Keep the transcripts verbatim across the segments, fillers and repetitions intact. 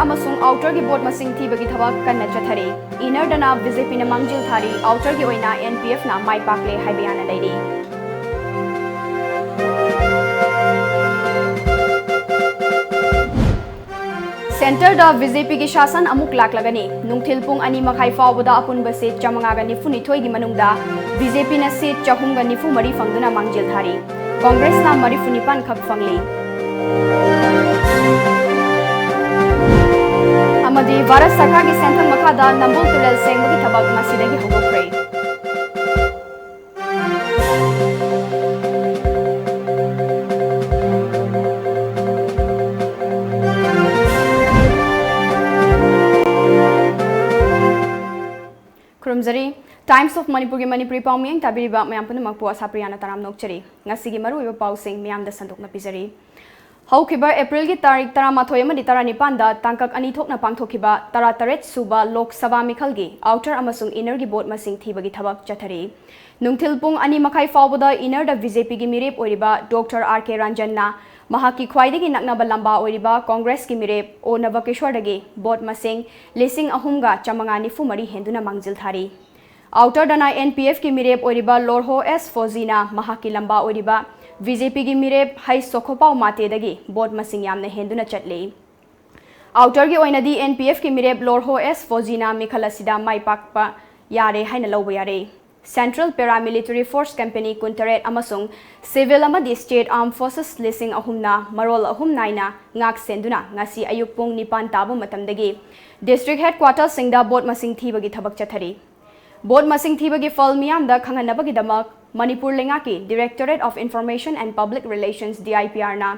ꯑꯃꯁꯨꯡ ꯑꯥꯎꯇꯔꯒꯤ ꯚꯣꯠ ꯃꯁꯤꯡ ꯊꯤꯕꯒꯤ ꯊꯕꯛ ꯀꯟꯅ ꯆꯠꯊꯔꯤ꯫ ꯏꯅꯔꯗꯅ ꯕꯤ ꯖꯦ ꯄꯤꯅ ꯃꯥꯡꯖꯤꯜ ꯊꯥꯔꯤ, ꯑꯥꯎꯇꯔꯒꯤ ꯑꯣꯏꯅ ꯑꯦꯟ ꯄꯤ ꯑꯦꯐꯅ ꯃꯥꯏ ꯄꯥꯛꯂꯦ ꯍꯥꯏꯕ ꯌꯥꯅ ꯂꯩꯔꯤ꯫ ꯁꯦꯟꯇꯔꯗ ꯕꯤ ꯖꯦ ꯄꯤꯒꯤ ꯁꯥꯁꯟ ꯑꯃꯨꯛ ꯂꯥꯛꯂꯒꯅꯤ꯫ ꯅꯨꯡꯊꯤꯜ ꯄꯨꯡ ꯑꯅꯤ ꯃꯈꯥꯏ ꯐꯥꯎꯕꯗ ꯑꯄꯨꯟꯕ ꯁꯤꯠ ꯆꯥꯃꯉꯥꯒ ꯅꯤꯐꯨ ꯅꯤꯊꯣꯏꯒꯤ ꯃꯅꯨꯡꯗ ꯕꯤ ꯖꯦ ꯄꯤꯅ ꯁꯤꯠ ꯆꯍꯨꯝꯒ ꯅꯤꯐꯨ ꯃꯔꯤ ꯐꯪꯗꯨꯅ ꯃꯥꯡꯖꯤꯜ ꯊꯥꯔꯤ꯫ ꯀꯣꯡꯒ꯭ꯔꯦꯁꯅ ꯃꯔꯤꯐꯨ ꯅꯤꯄꯥꯟ ꯈꯛ ꯐꯪꯂꯤ꯫ ꯑꯃꯗꯤ ꯚꯥꯔꯠ ꯁꯔꯀꯥꯔꯒꯤ ꯁꯦꯟꯊꯪ ꯃꯈꯥꯗ ꯅꯝꯕꯨꯜ ꯇꯨꯔꯦꯜ ꯁꯦꯡꯕꯒꯤ ꯊꯕꯛ ꯉꯁꯤꯗꯒꯤ ꯍꯧꯗꯣꯛꯈ꯭ꯔꯦ꯫ ꯈꯨꯔꯨꯝꯖꯔꯤ꯫ Times of ꯃꯅꯤꯄꯨꯔꯒꯤ ꯃꯅꯤꯄꯨꯔꯤ ꯄꯥꯎ ꯃꯤꯌꯦꯡ ꯇꯥꯕꯤꯔꯤꯕ ꯃꯌꯥꯝ ꯄꯨꯝꯅꯃꯛꯄꯨ ꯑꯁꯥꯄ꯭ꯔꯤꯌꯥꯅ ꯇꯔꯥꯝꯅ ꯑꯣꯛꯆꯔꯤ꯫ ꯉꯁꯤꯒꯤ ꯃꯔꯨꯑꯣꯏꯕ ꯄꯥꯎꯁꯤꯡ ꯃꯤꯌꯥꯝꯗ ꯁꯟꯗꯣꯛꯅ ꯄꯤꯖꯔꯤ꯫ ꯍꯧꯈꯤꯕ ꯑꯦꯄ꯭ꯔꯤꯜꯒꯤ ꯇꯥꯔꯤꯛ ꯇꯔꯥꯃꯥꯊꯣꯏ ꯑꯃꯗꯤ ꯇꯔꯥꯅꯤꯄꯥꯟꯗ ꯇꯥꯡꯀꯛ ꯑꯅꯤ ꯊꯣꯛꯅ ꯄꯥꯡꯊꯣꯛꯈꯤꯕ ꯇꯔꯥꯇꯔꯦꯠ ꯁꯨꯕ ꯂꯣꯛ ꯁꯚꯥ ꯃꯤꯈꯜꯒꯤ ꯑꯥꯎꯇꯔ ꯑꯃꯁꯨꯡ ꯏꯅꯔꯒꯤ ꯚꯣꯠ ꯃꯁꯤꯡ ꯊꯤꯕꯒꯤ ꯊꯕꯛ ꯆꯠꯊꯔꯤ꯫ ꯅꯨꯡꯊꯤꯜ ꯄꯨꯡ ꯑꯅꯤ ꯃꯈꯥꯏ ꯐꯥꯎꯕꯗ ꯏꯅꯔꯗ ꯕꯤ ꯖꯦ ꯄꯤꯒꯤ ꯃꯤꯔꯦꯞ ꯑꯣꯏꯔꯤꯕ ꯗꯣꯛꯇꯔ ꯑꯥꯔ ꯀꯦ ꯔꯟꯖꯟꯅ ꯃꯍꯥꯛꯀꯤ ꯈ꯭ꯋꯥꯏꯗꯒꯤ ꯅꯛꯅꯕ ꯂꯝꯕꯥ ꯑꯣꯏꯔꯤꯕ ꯀꯣꯡꯒ꯭ꯔꯦꯁꯀꯤ ꯃꯤꯔꯦꯞ ꯑꯣ ꯅꯕꯀꯤꯁꯣꯔꯗꯒꯤ ꯚꯣꯠ ꯃꯁꯤꯡ ꯂꯤꯁꯤꯡ ꯑꯍꯨꯝꯒ ꯆꯥꯃꯉꯥ ꯅꯤꯐꯨ ꯃꯔꯤ ꯍꯦꯟꯗꯨꯅ ꯃꯥꯡꯖꯤꯜ ꯊꯥꯔꯤ꯫ ꯑꯥꯎꯇꯔꯗꯅ ꯑꯦꯟ ꯄꯤ ꯑꯦꯐꯀꯤ ꯃꯤꯔꯦꯞ ꯑꯣꯏꯔꯤꯕ ꯂꯣꯔꯍꯣ ꯑꯦꯁ ꯐꯣꯖꯤꯅ ꯃꯍꯥꯛꯀꯤ ꯂꯝꯕꯥ ꯑꯣꯏꯔꯤꯕ ꯕꯤ ꯖꯦ ꯄꯤꯒꯤ ꯃꯤꯔꯦꯞ ꯍꯩ ꯁꯣꯈꯣꯄꯥꯎ ꯃꯥꯇꯦꯗꯒꯤ ꯚꯣꯠ ꯃꯁꯤꯡ ꯌꯥꯝꯅ ꯍꯦꯟꯗꯨꯅ ꯆꯠꯂꯤ꯫ ꯑꯥꯎꯇꯔꯒꯤ ꯑꯣꯏꯅꯗꯤ ꯑꯦꯟ ꯄꯤ ꯑꯦꯐꯀꯤ ꯃꯤꯔꯦꯞ ꯂꯣꯔꯍꯣ ꯑꯦꯁ ꯐꯣꯖꯤꯅ ꯃꯤꯈꯜ ꯑꯁꯤꯗ ꯃꯥꯏ ꯄꯥꯛꯄ ꯌꯥꯔꯦ ꯍꯥꯏꯅ ꯂꯧꯕ ꯌꯥꯔꯦ꯫ Central Paramilitary Force Company ꯀꯨꯟꯇꯔꯦꯠ ꯑꯃꯁꯨꯡ civil ꯑꯃꯗꯤ state armed forces ꯂꯤꯁꯤꯡ ꯑꯍꯨꯝꯅ ꯃꯔꯣꯜ ꯑꯍꯨꯝ ꯅꯥꯏꯅ ꯉꯥꯛ ꯁꯦꯟꯗꯨꯅ ꯉꯁꯤ ꯑꯌꯨꯛ ꯄꯨꯡ ꯅꯤꯄꯥꯟ ꯇꯥꯕ ꯃꯇꯝꯗꯒꯤ district headquarterꯁꯤꯡꯗ ꯚꯣꯠ ꯃꯁꯤꯡ ꯊꯤꯕꯒꯤ ꯊꯕꯛ ꯆꯠꯊꯔꯤ꯫ ꯚꯣꯠ ꯃꯁꯤꯡ ꯊꯤꯕꯒꯤ ꯐꯜ ꯃꯤꯌꯥꯝꯗ ꯈꯪꯍꯟꯅꯕꯒꯤꯗꯃꯛ ꯃꯅꯤꯄꯨꯔ ꯂꯩꯉꯥꯛꯀꯤ Directorate of Information and Public Relations, D I P Rꯅ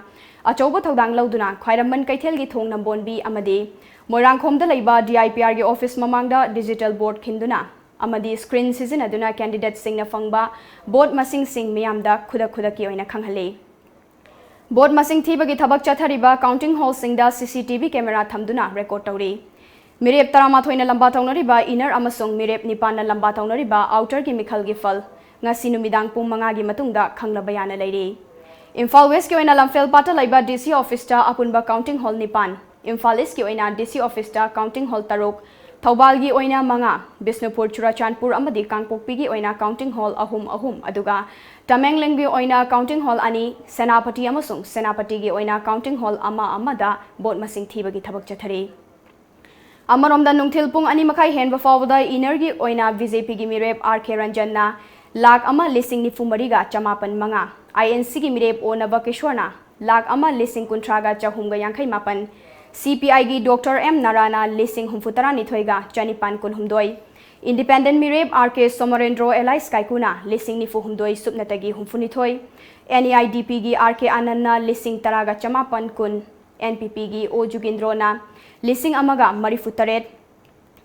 ꯑꯆꯧꯕ ꯊꯧꯗꯥꯡ ꯂꯧꯗꯨꯅ ꯈ꯭ꯋꯥꯏꯔꯝꯕꯟ ꯀꯩꯊꯦꯜꯒꯤ ꯊꯣꯡ ꯅꯝꯕꯣꯟꯕꯤ ꯑꯃꯗꯤ ꯃꯣꯏꯔꯥꯡꯈꯣꯝꯗ ꯂꯩꯕ D I P Rꯒꯤ office ꯃꯃꯥꯡꯗ digital board ꯈꯤꯟꯗꯨꯅ ꯑꯃꯗꯤ screen ꯁꯤꯖꯤꯟꯅꯗꯨꯅ candidateꯁꯤꯡꯅ ꯐꯪꯕ ꯚꯣꯠ ꯃꯁꯤꯡꯁꯤꯡ ꯃꯤꯌꯥꯝꯗ ꯈꯨꯗꯛ ꯈꯨꯗꯛꯀꯤ ꯑꯣꯏꯅ ꯈꯪꯍꯜꯂꯤ꯫ ꯚꯣꯠ ꯃꯁꯤꯡ ꯊꯤꯕꯒꯤ ꯊꯕꯛ ꯆꯠꯊꯔꯤꯕ counting hallꯁꯤꯡꯗ C C T V camera ꯊꯝꯗꯨꯅ record ꯇꯧꯔꯤ꯫ ꯃꯤꯔꯦꯞ ꯇꯔꯥꯃꯥꯊꯣꯏꯅ ꯂꯝꯕꯥ ꯇꯧꯅꯔꯤꯕ inner ꯑꯃꯁꯨꯡ ꯃꯤꯔꯦꯞ ꯅꯤꯄꯥꯟꯅ ꯂꯝꯕꯥ ꯇꯧꯅꯔꯤꯕ outerꯒꯤ ꯃꯤꯈꯜꯒꯤ ꯐꯜ ꯉꯁꯤ ꯅꯨꯃꯤꯗꯥꯡ ꯄꯨꯡ ꯃꯉꯥꯒꯤ ꯃꯇꯨꯡꯗ ꯈꯪꯂꯕ ꯌꯥꯅ ꯂꯩꯔꯤ꯫ ꯏꯝꯐꯥꯜ Westꯀꯤ ꯑꯣꯏꯅ ꯂꯝꯐꯦꯜꯄꯥꯠꯇ ꯂꯩꯕ D C officeꯇ ꯑꯄꯨꯟꯕ counting hall ꯅꯤꯄꯥꯟ, ꯏꯝꯐꯥꯜ ꯏꯁꯀꯤ ꯑꯣꯏꯅ ꯗꯤ ꯁꯤ ꯑꯣꯐꯤꯁꯇ ꯀꯥꯎꯟꯇꯤꯡ ꯍꯣꯜ ꯇꯔꯨꯛ, ꯊꯧꯕꯥꯜꯒꯤ ꯑꯣꯏꯅ ꯃꯉꯥ, ꯕꯤꯁꯅꯨꯄꯨꯔ, ꯆꯨꯔꯥꯆꯥꯟꯄꯨꯔ ꯑꯃꯗꯤ ꯀꯥꯡꯄꯣꯛꯄꯤꯒꯤ ꯑꯣꯏꯅ ꯀꯥꯎꯟꯇꯤꯡ ꯍꯣꯜ ꯑꯍꯨꯝ ꯑꯍꯨꯝ, ꯑꯗꯨꯒ ꯇꯃꯦꯡꯂꯣꯡꯒꯤ ꯑꯣꯏꯅ ꯀꯥꯎꯟꯇꯤꯡ ꯍꯣꯜ ꯑꯅꯤ, ꯁꯦꯅꯥꯄꯇꯤ ꯑꯃꯁꯨꯡ ꯁꯦꯅꯥꯄꯇꯤꯒꯤ ꯑꯣꯏꯅ ꯀꯥꯎꯟꯇꯤꯡ ꯍꯣꯜ ꯑꯃ ꯑꯃꯗ ꯚꯣꯠ ꯃꯁꯤꯡ ꯊꯤꯕꯒꯤ ꯊꯕꯛ ꯆꯠꯊꯔꯤ꯫ ꯑꯃꯔꯣꯝꯗ ꯅꯨꯡꯊꯤꯜ ꯄꯨꯡ ꯑꯅꯤ ꯃꯈꯥꯏ ꯍꯦꯟꯕ ꯐꯥꯎꯕꯗ ꯏꯅꯔꯒꯤ ꯑꯣꯏꯅ ꯕꯤ ꯖꯦ ꯄꯤꯒꯤ ꯃꯤꯔꯦꯞ ꯑꯥꯔ ꯀꯦ ꯔꯟꯖꯟꯅ ꯂꯥꯈ ꯑꯃ ꯂꯤꯁꯤꯡ ꯅꯤꯐꯨ ꯃꯔꯤꯒ ꯆꯃꯥꯄꯟ ꯃꯉꯥ, ꯑꯥꯏ ꯑꯦꯟ ꯁꯤꯒꯤ ꯃꯤꯔꯦꯞ ꯑꯣ ꯅꯕꯀꯤꯁꯣꯔꯅ ꯂꯥꯈ ꯑꯃ ꯂꯤꯁꯤꯡ ꯀꯨꯟꯊ꯭ꯔꯥꯒ ꯆꯍꯨꯝꯒ ꯌꯥꯡꯈꯩ ꯃꯥꯄꯟ, ꯁꯤ ꯄꯤ ꯑꯥꯏꯒꯤ ꯗꯣꯛꯇꯔ ꯑꯦꯝ ꯅꯥꯔꯥꯅ ꯂꯤꯁꯤꯡ ꯍꯨꯝꯐꯨ ꯇꯔꯥꯅꯤꯊꯣꯏꯒ ꯆꯅꯤꯄꯥꯟ ꯀꯨꯟꯍꯨꯝꯗꯣꯏ, ꯏꯟꯗꯤꯄꯦꯟꯗꯦꯟ ꯃꯤꯔꯦꯞ ꯑꯥꯔ ꯀꯦ ꯁꯣꯃꯣꯔꯦꯟꯗ꯭ꯔꯣ ꯑꯦꯂꯥꯏꯁ ꯀꯥꯏꯀꯨꯅ ꯂꯤꯁꯤꯡ ꯅꯤꯐꯨ ꯍꯨꯝꯗꯣꯏ ꯁꯨꯞꯅꯇꯒꯤ ꯍꯨꯝꯐꯨꯅꯤꯊꯣꯏ, ꯑꯦꯟ ꯏ ꯑꯥꯏ ꯗꯤ ꯄꯤꯒꯤ ꯑꯥꯔ ꯀꯦ ꯑꯥꯅꯟꯅ ꯂꯤꯁꯤꯡ ꯇꯔꯥꯒ ꯆꯃꯥꯄꯟ ꯀꯨꯟ, ꯑꯦꯟ ꯄꯤ ꯄꯤꯒꯤ ꯑꯣ ꯖꯨꯒꯤꯟꯗ꯭ꯔꯣꯅ ꯂꯤꯁꯤꯡ ꯑꯃꯒ ꯃꯔꯤꯐꯨ ꯇꯔꯦꯠ,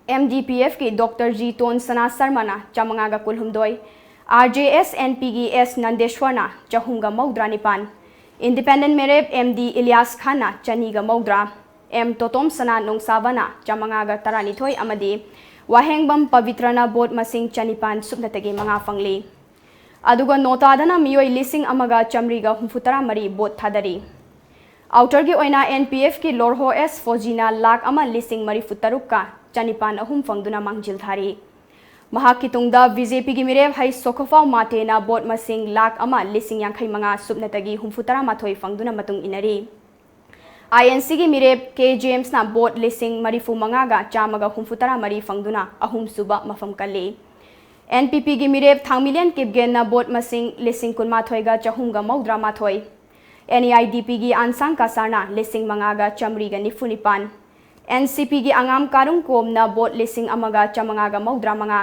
ꯑꯦꯝ ꯗꯤ ꯄꯤ ꯑꯦꯐꯀꯤ ꯗꯣꯛꯇꯔ ꯖꯤ ꯇꯣꯟ ꯁꯅꯥ ꯁꯔꯃꯅ ꯆꯥꯃꯉꯥꯒ ꯀꯨꯟꯍꯨꯝꯗꯣꯏ, ꯑꯥꯔ ꯖꯦ ꯑꯦꯁ ꯑꯦꯟ ꯄꯤꯒꯤ ꯑꯦꯁ ꯅꯟꯗꯦꯁ꯭ꯋꯔꯅ ꯆꯍꯨꯝꯒ ꯃꯧꯗ꯭ꯔꯥ ꯅꯤꯄꯥꯟ, ꯏꯟꯗꯤꯄꯦꯟꯗꯦꯟ ꯃꯤꯔꯦꯞ ꯑꯦꯝ ꯗꯤ ꯏꯂꯤꯌꯥꯁ ꯈꯥꯟꯅ ꯆꯅꯤꯒ ꯃꯧꯗ꯭ꯔꯥ, ꯑꯦꯝ ꯇꯣꯇꯣꯝ ꯁꯅꯥ ꯅꯣꯡꯁꯥꯕꯅ ꯆꯥꯃꯉꯥꯒ ꯇꯔꯥꯅꯤꯊꯣꯏ ꯑꯃꯗꯤ ꯋꯥꯍꯦꯡꯕꯝ ꯄꯕꯤꯇ꯭ꯔꯅ ꯚꯣꯠ ꯃꯁꯤꯡ ꯆꯅꯤꯄꯥꯟ ꯁꯨꯞꯅꯇꯒꯤ ꯃꯉꯥ ꯐꯪꯂꯤ꯫ ꯑꯗꯨꯒ ꯅꯣꯇꯥꯗꯅ ꯃꯤꯑꯣꯏ ꯂꯤꯁꯤꯡ ꯑꯃꯒ ꯆꯥꯃꯔꯤꯒ ꯍꯨꯝꯐꯨ ꯇꯔꯥ ꯃꯔꯤ ꯚꯣꯠ ꯊꯥꯗꯔꯤ꯫ ꯑꯥꯎꯇꯔꯒꯤ ꯑꯣꯏꯅ ꯑꯦꯟ ꯄꯤ ꯑꯦꯐꯀꯤ ꯂꯣꯔꯍꯣ ꯑꯦꯁ ꯐꯣꯖꯤꯅ ꯂꯥꯈ ꯑꯃ ꯂꯤꯁꯤꯡ ꯃꯔꯤꯐꯨ ꯇꯔꯨꯛꯀ ꯆꯅꯤꯄꯥꯟ ꯑꯍꯨꯝ ꯐꯪꯗꯨꯅ ꯃꯥꯡꯖꯤꯜ ꯊꯥꯔꯤ꯫ ꯃꯍꯥꯛꯀꯤ ꯇꯨꯡꯗ ꯕꯤ ꯖꯦ ꯄꯤꯒꯤ ꯃꯤꯔꯦꯞ ꯍꯩ ꯁꯣꯈꯣꯐꯥꯎ ꯃꯥꯇꯦꯅ ꯚꯣꯠ ꯃꯁꯤꯡ ꯂꯥꯈ ꯑꯃ ꯂꯤꯁꯤꯡ ꯌꯥꯡꯈꯩ ꯃꯉꯥ ꯁꯨꯞꯅꯇꯒꯤ ꯍꯨꯝꯐꯨ ꯇꯔꯥ ꯃꯥꯊꯣꯏ ꯐꯪꯗꯨꯅ ꯃꯇꯨꯡ ꯏꯟꯅꯔꯤ꯫ ꯑꯥꯏ ꯑꯦꯟ ꯁꯤꯒꯤ ꯃꯤꯔꯦꯞ ꯀꯦ ꯖꯦꯝꯁꯅ ꯚꯣꯠ ꯂꯤꯁꯤꯡ ꯃꯔꯤꯐꯨ ꯃꯉꯥꯒ ꯆꯥꯝꯃꯒ ꯍꯨꯝꯐꯨ ꯇꯔꯥ ꯃꯔꯤ ꯐꯪꯗꯨꯅ ꯑꯍꯨꯝꯁꯨꯕ ꯃꯐꯝ ꯀꯜꯂꯤ꯫ ꯑꯦꯟ ꯄꯤ ꯄꯤꯒꯤ ꯃꯤꯔꯦꯞ ꯊꯥꯡꯃꯤꯂꯦꯟ ꯀꯤꯞꯒꯦꯟꯅ ꯚꯣꯠ ꯃꯁꯤꯡ ꯂꯤꯁꯤꯡ ꯀꯨꯟꯃꯥꯊꯣꯏꯒ ꯆꯍꯨꯝꯒ ꯃꯧꯗ꯭ꯔꯥ ꯃꯥꯊꯣꯏ, ꯑꯦꯟ ꯏ ꯑꯥꯏ ꯗꯤ ꯄꯤꯒꯤ ꯑꯟꯁꯥꯡ ꯀꯁꯥꯔꯅ ꯂꯤꯁꯤꯡ ꯃꯉꯥꯒ ꯆꯥꯃꯔꯤꯒ ꯅꯤꯐꯨ ꯅꯤꯄꯥꯟ, ꯑꯦꯟ ꯁꯤ ꯄꯤꯒꯤ ꯑꯉꯥꯝ ꯀꯥꯔꯨꯡ ꯀꯣꯝꯅ ꯚꯣꯠ ꯂꯤꯁꯤꯡ ꯑꯃꯒ ꯆꯥꯃꯉꯥꯒ ꯃꯧꯗ꯭ꯔꯥ ꯃꯉꯥ,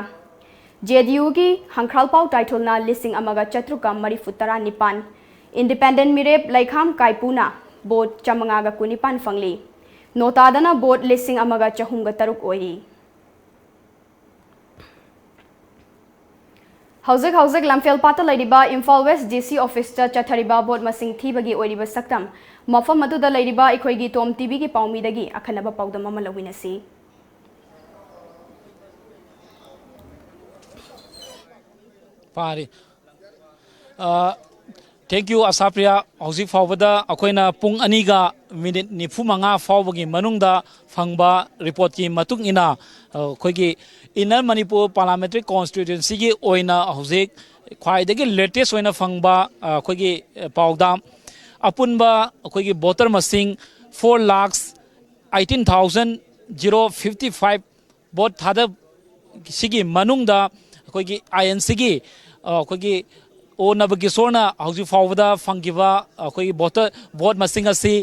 ꯖꯦ ꯗꯤ ꯌꯨꯒꯤ ꯍꯪꯈ꯭ꯔꯥꯜꯄꯥꯎ ꯇꯥꯏꯊꯨꯜꯅ ꯂꯤꯁꯤꯡ ꯑꯃꯒ ꯆꯥꯇ꯭ꯔꯨꯛꯀ ꯃꯔꯤꯐꯨ ꯇꯔꯥ ꯅꯤꯄꯥꯟ, ꯏꯟꯗꯤꯄꯦꯟꯗꯦꯟ ꯃꯤꯔꯦꯞ ꯂꯩꯈꯥꯝ ꯀꯥꯏꯄꯨꯅ ꯚꯣꯠ ꯆꯥꯃꯉꯥꯒ ꯀꯨꯟꯅꯤꯄꯥꯟ ꯐꯪꯂꯤ꯫ ꯅꯣꯇꯥꯗꯅ ꯚꯣꯠ ꯂꯤꯁꯤꯡ ꯑꯃꯒ ꯆꯍꯨꯝꯒ ꯇꯔꯨꯛ ꯑꯣꯏꯔꯤ꯫ ꯍꯧꯖꯤꯛ ꯍꯧꯖꯤꯛ ꯂꯝꯐꯦꯜꯄꯥꯠꯇ ꯂꯩꯔꯤꯕ ꯏꯝꯐꯥꯜ ꯋꯦꯁ ꯗꯤ ꯁꯤ ꯑꯣꯐꯤꯁꯇ ꯆꯠꯊꯔꯤꯕ ꯚꯣꯠ ꯃꯁꯤꯡ ꯊꯤꯕꯒꯤ ꯑꯣꯏꯔꯤꯕ ꯁꯛꯇꯝ, ꯃꯐꯝ ꯑꯗꯨꯗ ꯂꯩꯔꯤꯕ ꯑꯩꯈꯣꯏꯒꯤ ꯇꯣꯝ ꯇꯤ ꯚꯤꯒꯤ ꯄꯥꯎꯃꯤꯗꯒꯤ ꯑꯈꯟꯅꯕ ꯄꯥꯎꯗꯝ ꯑꯃ ꯂꯧꯃꯤꯟꯅꯁꯤ꯫ ꯐꯥꯔꯤ꯫ ꯑ, thank you, ꯑꯁꯥꯄ꯭ꯔꯤꯌꯥ꯫ ꯍꯧꯖꯤꯛ ꯐꯥꯎꯕꯗ ꯑꯩꯈꯣꯏꯅ ꯄꯨꯡ ꯑꯅꯤꯒ ꯃꯤꯅꯤꯠ ꯅꯤꯐꯨ ꯃꯉꯥ ꯐꯥꯎꯕꯒꯤ ꯃꯅꯨꯡꯗ ꯐꯪꯕ ꯔꯤꯄꯣꯔꯠꯀꯤ ꯃꯇꯨꯡ ꯏꯟꯅ, ꯑ, ꯑꯩꯈꯣꯏꯒꯤ ꯏꯟꯅꯔ ꯃꯅꯤꯄꯨꯔ ꯄꯥꯔꯂꯥꯃꯦꯟꯇꯔꯤ ꯀꯣꯟꯁꯇꯤꯇ꯭ꯌꯨꯟꯁꯤꯒꯤ ꯑꯣꯏꯅ ꯍꯧꯖꯤꯛ ꯈ꯭ꯋꯥꯏꯗꯒꯤ ꯂꯦꯇꯦꯁ ꯑꯣꯏꯅ ꯐꯪꯕ, ꯑ, ꯑꯩꯈꯣꯏꯒꯤ, ꯑ, ꯄꯥꯎꯗ ꯑꯄꯨꯟꯕ ꯑꯩꯈꯣꯏꯒꯤ ꯚꯣꯇꯔ ꯃꯁꯤꯡ four lakhs eighteen thousand zero fifty five vote ꯊꯥꯗ ꯁꯤꯒꯤ ꯃꯅꯨꯡꯗ ꯑꯩꯈꯣꯏꯒꯤ ꯑꯥꯏ ꯑꯦꯟ ꯁꯤꯒꯤ, ꯑ, ꯑꯩꯈꯣꯏꯒꯤ ꯑꯣ ꯅꯕꯀꯤꯁꯣꯔꯅ ꯍꯧꯖꯤꯛ ꯐꯥꯎꯕꯗ ꯐꯪꯈꯤꯕ ꯑꯩꯈꯣꯏꯒꯤ ꯚꯣꯇꯔ, ꯚꯣꯠ ꯃꯁꯤꯡ ꯑꯁꯤ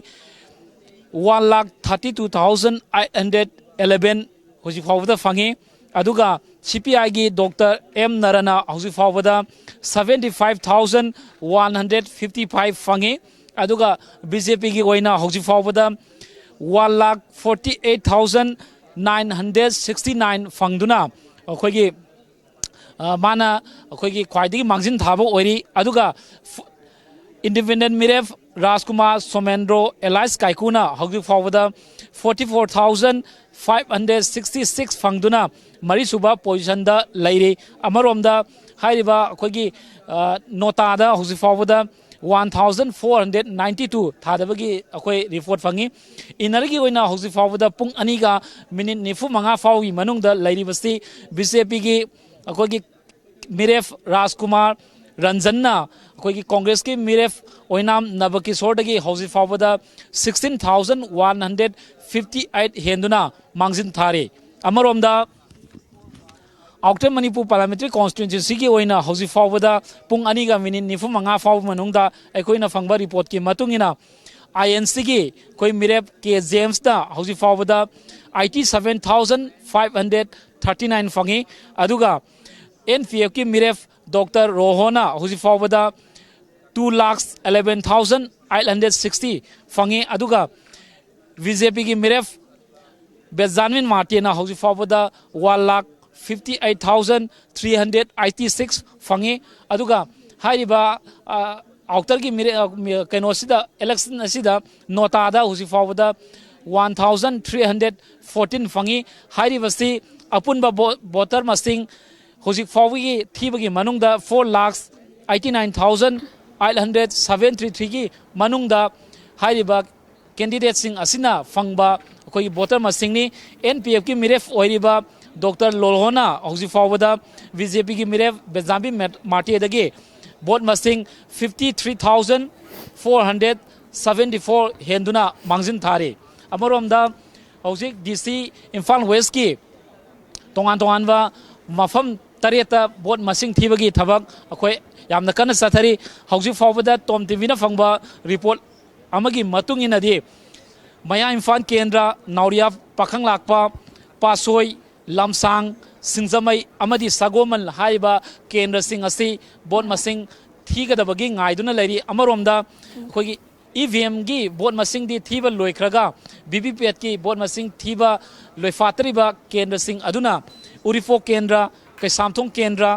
one lakh thirty two thousand eight hundred eleven ꯍꯧꯖꯤꯛ ꯐꯥꯎꯕꯗ ꯐꯪꯉꯤ꯫ ꯑꯗꯨꯒ ꯁꯤ ꯄꯤ ꯑꯥꯏꯒꯤ ꯗꯣꯛꯇꯔ ꯑꯦꯝ ꯅꯔꯅ ꯍꯧꯖꯤꯛ ꯐꯥꯎꯕꯗ seventy five thousand one hundred fifty five ꯐꯪꯉꯤ꯫ ꯑꯗꯨꯒ ꯕꯤ ꯖꯦ ꯄꯤꯒꯤ ꯑꯣꯏꯅ ꯍꯧꯖꯤꯛ ꯐꯥꯎꯕꯗ one lakh forty eight thousand nine hundred sixty nine ꯐꯪꯗꯨꯅ ꯑꯩꯈꯣꯏꯒꯤ, ꯑ, ꯃꯥꯅ ꯑꯩꯈꯣꯏꯒꯤ ꯈ꯭ꯋꯥꯏꯗꯒꯤ ꯃꯥꯡꯖꯤꯟ ꯊꯥꯕ ꯑꯣꯏꯔꯤ꯫ ꯑꯗꯨꯒ ꯐ-, ꯏꯟꯗꯤꯄꯦꯟꯗꯦꯟ ꯃꯤꯔꯦꯞ ꯔꯥꯖꯀꯨꯃꯥꯔ ꯁꯣꯃꯦꯟꯗ꯭ꯔꯣ ꯑꯦꯂꯥꯏꯁ ꯀꯥꯏꯀꯨꯅ ꯍꯧꯖꯤꯛ ꯐꯥꯎꯕꯗ forty four thousand five hundred sixty six ꯐꯪꯗꯨꯅ ꯃꯔꯤꯁꯨꯕ ꯄꯣꯖꯤꯁꯟꯗ ꯂꯩꯔꯤ꯫ ꯑꯃꯔꯣꯝꯗ ꯍꯥꯏꯔꯤꯕ ꯑꯩꯈꯣꯏꯒꯤ, ꯑ, ꯅꯣꯇꯥꯗ ꯍꯧꯖꯤꯛ ꯐꯥꯎꯕꯗ one thousand four hundred ninety two ꯊꯥꯗꯕꯒꯤ ꯑꯩꯈꯣꯏ ꯔꯤꯄꯣꯔꯠ ꯐꯪꯉꯤ꯫ ꯏꯟꯅꯔꯒꯤ ꯑꯣꯏꯅ ꯍꯧꯖꯤꯛ ꯐꯥꯎꯕꯗ ꯄꯨꯡ ꯑꯅꯤꯒ ꯃꯤꯅꯤꯠ ꯅꯤꯐꯨ ꯃꯉꯥ ꯐꯥꯎꯒꯤ ꯃꯅꯨꯡꯗ ꯂꯩꯔꯤꯕꯁꯤ ꯕꯤ ꯖꯦ ꯄꯤꯒꯤ ꯑꯩꯈꯣꯏꯒꯤ ꯃꯤꯔꯦꯞ ꯔꯥꯖꯀꯨꯃꯥꯔ ꯔꯟꯖꯟꯅ ꯑꯩꯈꯣꯏꯒꯤ ꯀꯣꯡꯒ꯭ꯔꯦꯁꯀꯤ ꯃꯤꯔꯦꯞ ꯑꯣꯏꯅꯥꯝ ꯅꯕꯀꯤꯁꯣꯔꯗꯒꯤ ꯍꯧꯖꯤꯛ ꯐꯥꯎꯕꯗ sixteen thousand one hundred fifty eight ꯍꯦꯟꯗꯨꯅ ꯃꯥꯡꯖꯤꯟ ꯊꯥꯔꯤ꯫ ꯑꯃꯔꯣꯝꯗ ꯑꯥꯎꯇꯔ ꯃꯅꯤꯄꯨꯔ ꯄꯥꯔꯂꯥꯃꯦꯟꯇꯔꯤ ꯀꯣꯟꯁꯇꯤꯇ꯭ꯌꯨꯟꯁꯤꯒꯤ ꯑꯣꯏꯅ ꯍꯧꯖꯤꯛ ꯐꯥꯎꯕꯗ ꯄꯨꯡ ꯑꯅꯤꯒ ꯃꯤꯅꯤꯠ ꯅꯤꯐꯨ ꯃꯉꯥ ꯐꯥꯎꯕ ꯃꯅꯨꯡꯗ ꯑꯩꯈꯣꯏꯅ ꯐꯪꯕ ꯔꯤꯄꯣꯔꯠꯀꯤ ꯃꯇꯨꯡ ꯏꯟꯅ ꯑꯥꯏ ꯑꯦꯟ ꯁꯤꯒꯤ ꯑꯩꯈꯣꯏ ꯃꯤꯔꯦꯞ ꯀꯦ ꯖꯦꯝꯁꯇ ꯍꯧꯖꯤꯛ ꯐꯥꯎꯕꯗ eighty seven thousand five hundred thirty nine ꯐꯪꯉꯤ꯫ ꯑꯗꯨꯒ ꯑꯦꯟ ꯄꯤ ꯑꯦꯐꯀꯤ ꯃꯤꯔꯦꯞ ꯗꯣꯛꯇꯔ ꯔꯣꯍꯣꯅ ꯍꯧꯖꯤꯛ ꯐꯥꯎꯕꯗ two lakhs eleven thousand eight hundred sixty ꯐꯪꯉꯤ꯫ ꯑꯗꯨꯒ ꯕꯤ ꯖꯦ ꯄꯤꯒꯤ ꯃꯤꯔꯦꯞ ꯕꯦꯖꯥꯟꯃꯤꯟ ꯃꯥꯔꯇꯦꯅ ꯍꯧꯖꯤꯛ ꯐꯥꯎꯕꯗ one lakh fifty eight thousand three hundred eighty six ꯐꯪꯉꯤ꯫ ꯑꯗꯨꯒ ꯍꯥꯏꯔꯤꯕ, ꯑ, ꯑꯥꯎꯇꯔꯒꯤ ꯃꯤꯔꯦ-, ꯑ, ꯃꯤ-, ꯀꯩꯅꯣꯁꯤꯗ, ꯏꯂꯦꯛꯁꯟ ꯑꯁꯤꯗ ꯅꯣꯇꯥꯗ ꯍꯧꯖꯤꯛ ꯐꯥꯎꯕꯗ one thousand three hundred fourteen ꯐꯪꯉꯤ꯫ ꯍꯥꯏꯔꯤꯕꯁꯤ ꯑꯄꯨꯟꯕ ꯚꯣ-, ꯚꯣꯇꯔ ꯃꯁꯤꯡ ꯍꯧꯖꯤꯛ ꯐꯥꯎꯕꯒꯤ ꯊꯤꯕꯒꯤ ꯃꯅꯨꯡꯗ four lakhs eighty nine thousand eight hundred seventy threeꯒꯤ ꯃꯅꯨꯡꯗ ꯍꯥꯏꯔꯤꯕ ꯀꯦꯟꯗꯤꯗꯦꯠꯁꯤꯡ ꯑꯁꯤꯅ ꯐꯪꯕ ꯑꯩꯈꯣꯏꯒꯤ ꯚꯣꯇꯔ ꯃꯁꯤꯡꯅꯤ꯫ ꯑꯦꯟ ꯄꯤ ꯑꯦꯐꯀꯤ ꯃꯤꯔꯦꯞ ꯑꯣꯏꯔꯤꯕ ꯗꯣꯛꯇꯔ ꯂꯣꯜꯍꯣꯅ ꯍꯧꯖꯤꯛ ꯐꯥꯎꯕꯗ ꯕꯤ ꯖꯦ ꯄꯤꯒꯤ ꯃꯤꯔꯦꯞ ꯕꯦꯟꯖꯥꯃꯤꯟ ꯃꯦꯠ-, ꯃꯥꯔꯇꯦꯗꯒꯤ ꯚꯣꯠ ꯃꯁꯤꯡ fifty three thousand four hundred seventy four ꯍꯦꯟꯗꯨꯅ ꯃꯥꯡꯖꯤꯟ ꯊꯥꯔꯤ꯫ ꯑꯃꯔꯣꯝꯗ ꯍꯧꯖꯤꯛ ꯗꯤ ꯁꯤ ꯏꯝꯐꯥꯜ ꯋꯦꯁꯀꯤ ꯇꯣꯉꯥꯟ ꯇꯣꯉꯥꯟꯕ ꯃꯐꯝ ꯇꯔꯦꯠꯇ ꯚꯣꯠ ꯃꯁꯤꯡ ꯊꯤꯕꯒꯤ ꯊꯕꯛ ꯑꯩꯈꯣꯏ ꯌꯥꯝꯅ ꯀꯟꯅ ꯆꯠꯊꯔꯤ꯫ ꯍꯧꯖꯤꯛ ꯐꯥꯎꯕꯗ ꯇꯣꯝ ꯇꯤꯚꯤꯅ ꯐꯪꯕ ꯔꯤꯄꯣꯔꯠ ꯑꯃꯒꯤ ꯃꯇꯨꯡ ꯏꯟꯅꯗꯤ, ꯃꯌꯥ ꯏꯝꯐꯥꯜ ꯀꯦꯟꯗ꯭ꯔ, ꯅꯥꯎꯔꯤꯌꯥ, ꯄꯥꯈꯪꯂꯥꯛꯄ, ꯄꯥꯠꯁꯣꯏ, ꯂꯝꯁꯥꯡ, ꯁꯤꯡꯖꯃꯩ ꯑꯃꯗꯤ ꯁꯒꯣꯃꯜ ꯍꯥꯏꯔꯤꯕ ꯀꯦꯟꯗ꯭ꯔꯁꯤꯡ ꯑꯁꯤ ꯚꯣꯠ ꯃꯁꯤꯡ ꯊꯤꯒꯗꯕꯒꯤ ꯉꯥꯏꯗꯨꯅ ꯂꯩꯔꯤ꯫ ꯑꯃꯔꯣꯝꯗ ꯑꯩꯈꯣꯏꯒꯤ ꯏ ꯚꯤ ꯑꯦꯝꯒꯤ ꯚꯣꯠ ꯃꯁꯤꯡꯗꯤ ꯊꯤꯕ ꯂꯣꯏꯈ꯭ꯔꯒ, ꯚꯤ ꯚꯤ ꯄꯦꯠꯀꯤ ꯚꯣꯠ ꯃꯁꯤꯡ ꯊꯤꯕ ꯂꯣꯏꯐꯥꯠꯇ꯭ꯔꯤꯕ ꯀꯦꯟꯗ꯭ꯔꯁꯤꯡ ꯑꯗꯨꯅ ꯎꯔꯤꯄꯣꯛ ꯀꯦꯟꯗ꯭ꯔ, ꯀꯩꯁꯥꯝꯊꯣꯡ ꯀꯦꯟꯗ꯭ꯔ,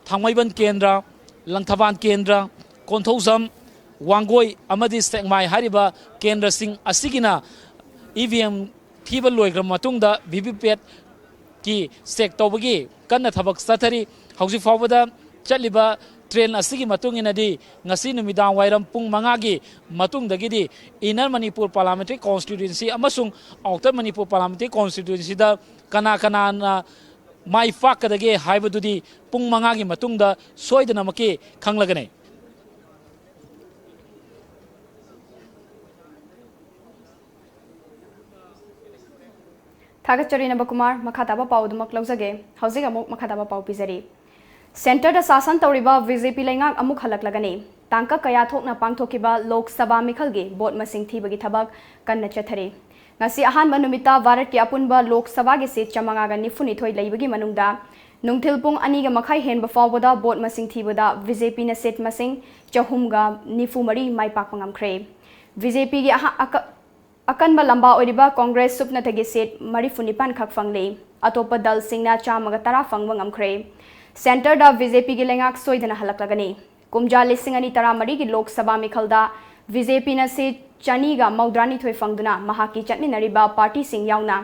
ꯊꯥꯡꯃꯩꯕꯟ ꯀꯦꯟꯗ꯭ꯔ, ꯂꯪꯊꯕꯥꯜ ꯀꯦꯟꯗ꯭ꯔ, ꯀꯣꯟꯊꯧꯖꯝ, ꯋꯥꯡꯒꯣꯏ ꯑꯃꯗꯤ ꯁꯦꯛꯃꯥꯏ ꯍꯥꯏꯔꯤꯕ ꯀꯦꯟꯗ꯭ꯔꯁꯤꯡ ꯑꯁꯤꯒꯤꯅ ꯏ ꯚꯤ ꯑꯦꯝ ꯊꯤꯕ ꯂꯣꯏꯈ꯭ꯔꯕ ꯃꯇꯨꯡꯗ ꯚꯤ ꯚꯤ ꯄꯦꯠꯀꯤ ꯆꯦꯛ ꯇꯧꯕꯒꯤ ꯀꯟꯅ ꯊꯕꯛ ꯆꯠꯊꯔꯤ꯫ ꯍꯧꯖꯤꯛ ꯐꯥꯎꯕꯗ ꯆꯠꯂꯤꯕ ꯇ꯭ꯔꯦꯟ ꯑꯁꯤꯒꯤ ꯃꯇꯨꯡ ꯏꯟꯅꯗꯤ ꯉꯁꯤ ꯅꯨꯃꯤꯗꯥꯡ ꯋꯥꯏꯔꯝ ꯄꯨꯡ ꯃꯉꯥꯒꯤ ꯃꯇꯨꯡꯗꯒꯤꯗꯤ ꯏꯟꯅꯔ ꯃꯅꯤꯄꯨꯔ ꯄꯥꯔꯂꯥꯃꯦꯟꯇꯔꯤ ꯀꯣꯟꯁꯇꯤꯇ꯭ꯌꯨꯟꯁꯤ ꯑꯃꯁꯨꯡ ꯑꯥꯎꯇꯔ ꯃꯅꯤꯄꯨꯔ ꯄꯥꯔꯂꯥꯃꯦꯟꯇꯔꯤ ꯀꯣꯟꯁꯇꯤꯇ꯭ꯌꯨꯟꯁꯤꯗ ꯀꯅꯥ ꯀꯅꯥꯅ ꯃꯥꯏ ꯄꯥꯛꯀꯗꯒꯦ ꯍꯥꯏꯕꯗꯨꯗꯤ ꯄꯨꯡ ꯃꯉꯥꯒꯤ ꯃꯇꯨꯡꯗ ꯁꯣꯏꯗꯅꯃꯛꯀꯤ ꯈꯪꯂꯒꯅꯤ꯫ ꯊꯥꯒꯠꯆꯔꯤ ꯅꯕꯀꯨꯃꯥꯔ꯫ ꯃꯈꯥ ꯇꯥꯕ ꯄꯥꯎ ꯑꯗꯨꯃꯛ ꯂꯧꯖꯒꯦ꯫ ꯍꯧꯖꯤꯛ ꯑꯃꯨꯛ ꯃꯈꯥ ꯇꯥꯕ ꯄꯥꯎ ꯄꯤꯖꯔꯤ꯫ ꯁꯦꯟꯇꯔꯗ ꯁꯥꯁꯟ ꯇꯧꯔꯤꯕ ꯕꯤ ꯖꯦ ꯄꯤ ꯂꯩꯉꯥꯛ ꯑꯃꯨꯛ ꯍꯜꯂꯛꯂꯒꯅꯤ꯫ ꯇꯥꯡꯀꯛ ꯀꯌꯥ ꯊꯣꯛꯅ ꯄꯥꯡꯊꯣꯛꯈꯤꯕ ꯂꯣꯛ ꯁꯚꯥ ꯃꯤꯈꯜꯒꯤ ꯚꯣꯠ ꯃꯁꯤꯡ ꯊꯤꯕꯒꯤ ꯊꯕꯛ ꯀꯟꯅ ꯆꯠꯊꯔꯤ꯫ ꯉꯁꯤ ꯑꯍꯥꯟꯕ ꯅꯨꯃꯤꯠꯇ ꯚꯥꯔꯠꯀꯤ ꯑꯄꯨꯟꯕ ꯂꯣꯛ ꯁꯚꯥꯒꯤ ꯁꯤꯠ ꯆꯥꯃꯉꯥꯒ ꯅꯤꯐꯨꯅꯤꯊꯣꯏ ꯂꯩꯕꯒꯤ ꯃꯅꯨꯡꯗ ꯅꯨꯡꯊꯤꯜ ꯄꯨꯡ ꯑꯅꯤꯒ ꯃꯈꯥꯏ ꯍꯦꯟꯕ ꯐꯥꯎꯕꯗ ꯚꯣꯠ ꯃꯁꯤꯡ ꯊꯤꯕꯗ ꯕꯤ ꯖꯦ ꯄꯤꯅ ꯁꯤꯠ ꯃꯁꯤꯡ ꯆꯍꯨꯝꯒ ꯅꯤꯐꯨ ꯃꯔꯤ ꯃꯥꯏ ꯄꯥꯛꯄ ꯉꯝꯈ꯭ꯔꯦ꯫ ꯕꯤ ꯖꯦ ꯄꯤꯒꯤ ꯑꯍ-, ꯑꯀ-, ꯑꯀꯟꯕ ꯂꯝꯕꯥ ꯑꯣꯏꯔꯤꯕ ꯀꯣꯡꯒ꯭ꯔꯦꯁ ꯁꯨꯞꯅꯇꯒꯤ ꯁꯤꯠ ꯃꯔꯤꯐꯨ ꯅꯤꯄꯥꯟ ꯈꯛ ꯐꯪꯂꯤ꯫ ꯑꯇꯣꯞꯄ ꯗꯜꯁꯤꯡꯅ ꯆꯥꯝꯃꯒ ꯇꯔꯥ ꯐꯪꯕ ꯉꯝꯈ꯭ꯔꯦ꯫ ꯁꯦꯟꯇꯔꯗ ꯕꯤ ꯖꯦ ꯄꯤꯒꯤ ꯂꯩꯉꯥꯛ ꯁꯣꯏꯗꯅ ꯍꯜꯂꯛꯂꯒꯅꯤ꯫ ꯀꯨꯝꯖꯥ ꯂꯤꯁꯤꯡ ꯑꯅꯤ ꯇꯔꯥꯃꯔꯤꯒꯤ ꯂꯣꯛ ꯁꯚꯥ ꯃꯤꯈꯜꯗ ꯕꯤ ꯖꯦ ꯄꯤꯅ ꯁꯤꯠ ꯆꯅꯤꯒ ꯃꯧꯗ꯭ꯔꯥꯅꯤꯊꯣꯏ ꯐꯪꯗꯨꯅ ꯃꯍꯥꯛꯀꯤ ꯆꯠꯃꯤꯟꯅꯔꯤꯕ ꯄꯥꯔꯇꯤꯁꯤꯡ ꯌꯥꯎꯅ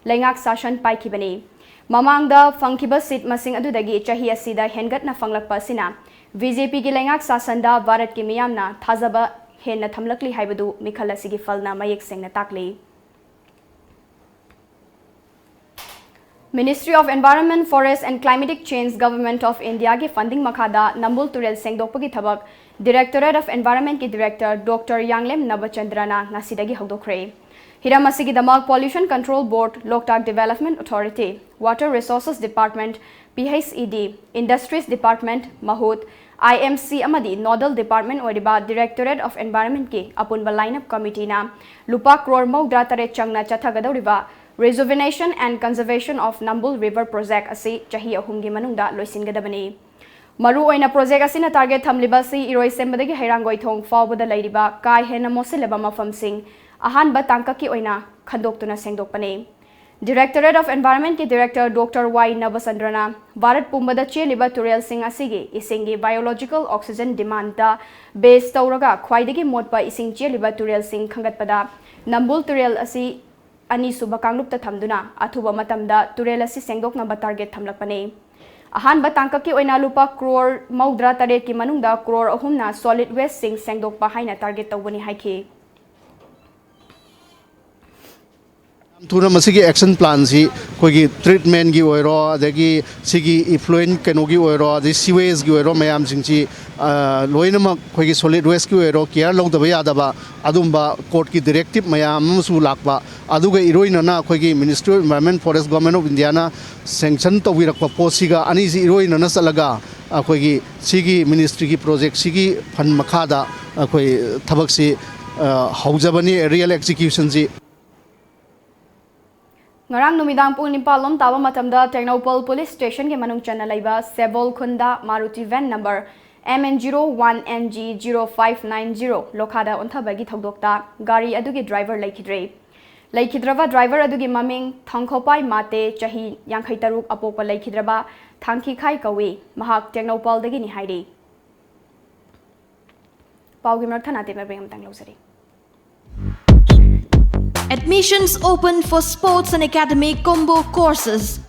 ꯂꯩꯉꯥꯛ ꯁꯥꯁꯟ ꯄꯥꯏꯈꯤꯕꯅꯤ꯫ ꯃꯃꯥꯡꯗ ꯐꯪꯈꯤꯕ ꯁꯤꯠ ꯃꯁꯤꯡ ꯑꯗꯨꯗꯒꯤ ꯆꯍꯤ ꯑꯁꯤꯗ ꯍꯦꯟꯒꯠꯅ ꯐꯪꯂꯛꯄ ꯑꯁꯤꯅ ꯕꯤ ꯖꯦ ꯄꯤꯒꯤ ꯂꯩꯉꯥꯛ ꯁꯥꯁꯟꯗ ꯚꯥꯔꯠꯀꯤ ꯃꯤꯌꯥꯝꯅ ꯊꯥꯖꯕ ꯍꯦꯟꯅ ꯊꯝꯂꯛꯂꯤ ꯍꯥꯏꯕꯗꯨ ꯃꯤꯈꯜ ꯑꯁꯤꯒꯤ ꯐꯜꯅ ꯃꯌꯦꯛ ꯁꯦꯡꯅ ꯇꯥꯛꯂꯤ꯫ Ministry of Environment, Forest and Climatic Change, Government of Indiaꯒꯤ funding ꯃꯈꯥꯗ ꯅꯝꯕꯨꯜ ꯇꯨꯔꯦꯜ ꯁꯦꯡꯗꯣꯛꯄꯒꯤ ꯊꯕꯛ Directorate of Environmentꯀꯤ Director Doctor ꯌꯥꯡꯂꯦꯝ ꯅꯕꯆꯟꯗ꯭ꯔꯅ ꯉꯁꯤꯗꯒꯤ ꯍꯧꯗꯣꯛꯈ꯭ꯔꯦ꯫ ꯍꯤꯔꯝ ꯑꯁꯤꯒꯤꯗꯃꯛ Pollution Control Board, Loktak Development Authority, Water Resources Department, P H E D, Industries Department, ꯃꯍꯨꯠ, I M C ꯑꯃꯗꯤ nodal department ꯑꯣꯏꯔꯤꯕ Directorate of Environmentꯀꯤ ꯑꯄꯨꯟꯕ line-up committeeꯅ ꯂꯨꯄꯥ ꯀ꯭ꯔꯣꯔ ꯃꯧꯗ꯭ꯔꯥ ꯇꯔꯦꯠ ꯆꯪꯅ ꯆꯠꯊꯒꯗꯧꯔꯤꯕ Rejuvenation and Conservation of Nambul River Project ꯑꯁꯤ ꯆꯍꯤ ꯑꯍꯨꯝꯒꯤ ꯃꯅꯨꯡꯗ ꯂꯣꯏꯁꯤꯟꯒꯗꯕꯅꯤ꯫ ꯃꯔꯨꯑꯣꯏꯅ project ꯑꯁꯤꯅ target ꯊꯝꯂꯤꯕ ꯑꯁꯤ ꯏꯔꯣꯏꯁꯦꯝꯕꯗꯒꯤ ꯍꯩꯔꯥꯡꯒꯣꯏꯊꯣꯡ ꯐꯥꯎꯕꯗ ꯂꯩꯔꯤꯕ ꯀꯥ ꯍꯦꯟꯅ ꯃꯣꯠꯁꯤꯜꯂꯕ ꯃꯐꯝꯁꯤꯡ ꯑꯍꯥꯟꯕ ꯇꯥꯡꯀꯛꯀꯤ ꯑꯣꯏꯅ ꯈꯟꯗꯣꯛꯇꯨꯅ ꯁꯦꯡꯗꯣꯛꯄꯅꯤ꯫ Directorate of Environmentꯀꯤ Director Doctor Y ꯅꯕꯆꯟꯗ꯭ꯔꯅ Bharat ꯄꯨꯝꯕꯗ ꯆꯦꯜꯂꯤꯕ ꯇꯨꯔꯦꯜꯁꯤꯡ ꯑꯁꯤꯒꯤ ꯏꯁꯤꯡꯒꯤ biological oxygen demandꯗ base ꯇꯧꯔꯒ ꯈ꯭ꯋꯥꯏꯗꯒꯤ ꯃꯣꯠꯄ ꯏꯁꯤꯡ ꯆꯦꯜꯂꯤꯕ ꯇꯨꯔꯦꯜꯁꯤꯡ ꯈꯟꯒꯠꯄꯗ ꯅꯝꯕꯨꯜ ꯇꯨꯔꯦꯜ ꯑꯁꯤ ꯑꯅꯤꯁꯨꯕ ꯀꯥꯡꯂꯨꯞꯇ ꯊꯝꯗꯨꯅ ꯑꯊꯨꯕ ꯃꯇꯝꯗ ꯇꯨꯔꯦꯜ ꯑꯁꯤ ꯁꯦꯡꯗꯣꯛꯅꯕ target ꯊꯝꯂꯛꯄꯅꯤ꯫ ꯑꯍꯥꯟꯕ ꯇꯥꯡꯀꯛꯀꯤ ꯑꯣꯏꯅ ꯂꯨꯄꯥ ꯀ꯭ꯔꯣꯔ ꯃꯧꯗ꯭ꯔꯥ ꯇꯔꯦꯠꯀꯤ ꯃꯅꯨꯡꯗ ꯀ꯭ꯔꯣꯔ ꯑꯍꯨꯝꯅ solid wasteꯁꯤꯡ ꯁꯦꯡꯗꯣꯛꯄ ꯍꯥꯏꯅ target ꯇꯧꯕꯅꯤ ꯍꯥꯏꯈꯤ꯫ ꯌꯥꯝ ꯊꯨꯅ ꯃꯁꯤꯒꯤ action planꯁꯤ ꯑꯩꯈꯣꯏꯒꯤ treatmentꯀꯤ ꯑꯣꯏꯔꯣ, ꯑꯗꯒꯤ ꯁꯤꯒꯤ effluent ꯀꯩꯅꯣꯒꯤ ꯑꯣꯏꯔꯣ, ꯑꯗꯩ sewageꯀꯤ ꯑꯣꯏꯔꯣ, ꯃꯌꯥꯝꯁꯤꯡꯁꯤ, ꯑ, ꯂꯣꯏꯅꯃꯛ ꯑꯩꯈꯣꯏꯒꯤ solid wasteꯀꯤ ꯑꯣꯏꯔꯣ, care ꯂꯧꯗꯕ ꯌꯥꯗꯕ ꯑꯗꯨꯝꯕ courtꯀꯤ directive ꯃꯌꯥꯝ ꯑꯃꯁꯨ ꯂꯥꯛꯄ, ꯑꯗꯨꯒ ꯏꯔꯣꯏꯅꯅ ꯑꯩꯈꯣꯏꯒꯤ Ministry of Environment Forest, Government of Indiaꯅ sanction ꯇꯧꯕꯤꯔꯛꯄ ꯄꯣꯠꯁꯤꯒ ꯑꯅꯤꯁꯤ ꯏꯔꯣꯏꯅꯅ ꯆꯠꯂꯒ ꯑꯩꯈꯣꯏꯒꯤ ꯁꯤꯒꯤ ministryꯒꯤ projectꯁꯤꯒꯤ fund ꯃꯈꯥꯗ ꯑꯩꯈꯣꯏ ꯊꯕꯛꯁꯤ, ꯑ, ꯍꯧꯖꯕꯅꯤ, real executionꯁꯤ꯫ ꯉꯔꯥꯡ ꯅꯨꯃꯤꯗꯥꯡ ꯄꯨꯡ ꯅꯤꯄꯥꯜ ꯂꯣꯝ ꯇꯥꯕ ꯃꯇꯝꯗ ꯇꯦꯡꯅꯧꯄꯜ police stationꯒꯤ ꯃꯅꯨꯡ ꯆꯟꯅ ꯂꯩꯕ ꯁꯦꯕꯣꯜ ꯈꯨꯟꯗ Maruti van number M N zero one N G zero five nine zero ꯂꯣꯈꯥꯗ ꯑꯣꯟꯊꯕꯒꯤ ꯊꯧꯗꯣꯛꯇ ꯒꯥꯔꯤ ꯑꯗꯨꯒꯤ driver ꯂꯩꯈꯤꯗ꯭ꯔꯦ꯫ ꯂꯩꯈꯤꯗ꯭ꯔꯕ driver ꯑꯗꯨꯒꯤ ꯃꯃꯤꯡ ꯊꯪꯈꯣꯄꯥꯏ ꯃꯥꯇꯦ, ꯆꯍꯤ ꯌꯥꯡꯈꯩ ꯇꯔꯨꯛ, ꯑꯄꯣꯛꯄ ꯂꯩꯈꯤꯗ꯭ꯔꯕ ꯊꯥꯡꯈꯤꯈꯥꯏ ꯀꯧꯏ꯫ ꯃꯍꯥꯛ ꯇꯦꯡꯅꯧꯄꯜꯗꯒꯤꯅꯤ ꯍꯥꯏꯔꯤ꯫ ꯄꯥꯎꯒꯤ ꯃꯔꯛ ꯊꯅꯥ ꯇꯦꯟꯕ break ꯑꯃꯇꯪ ꯂꯧꯖꯔꯤ꯫ Admissions open for sports and academic combo courses.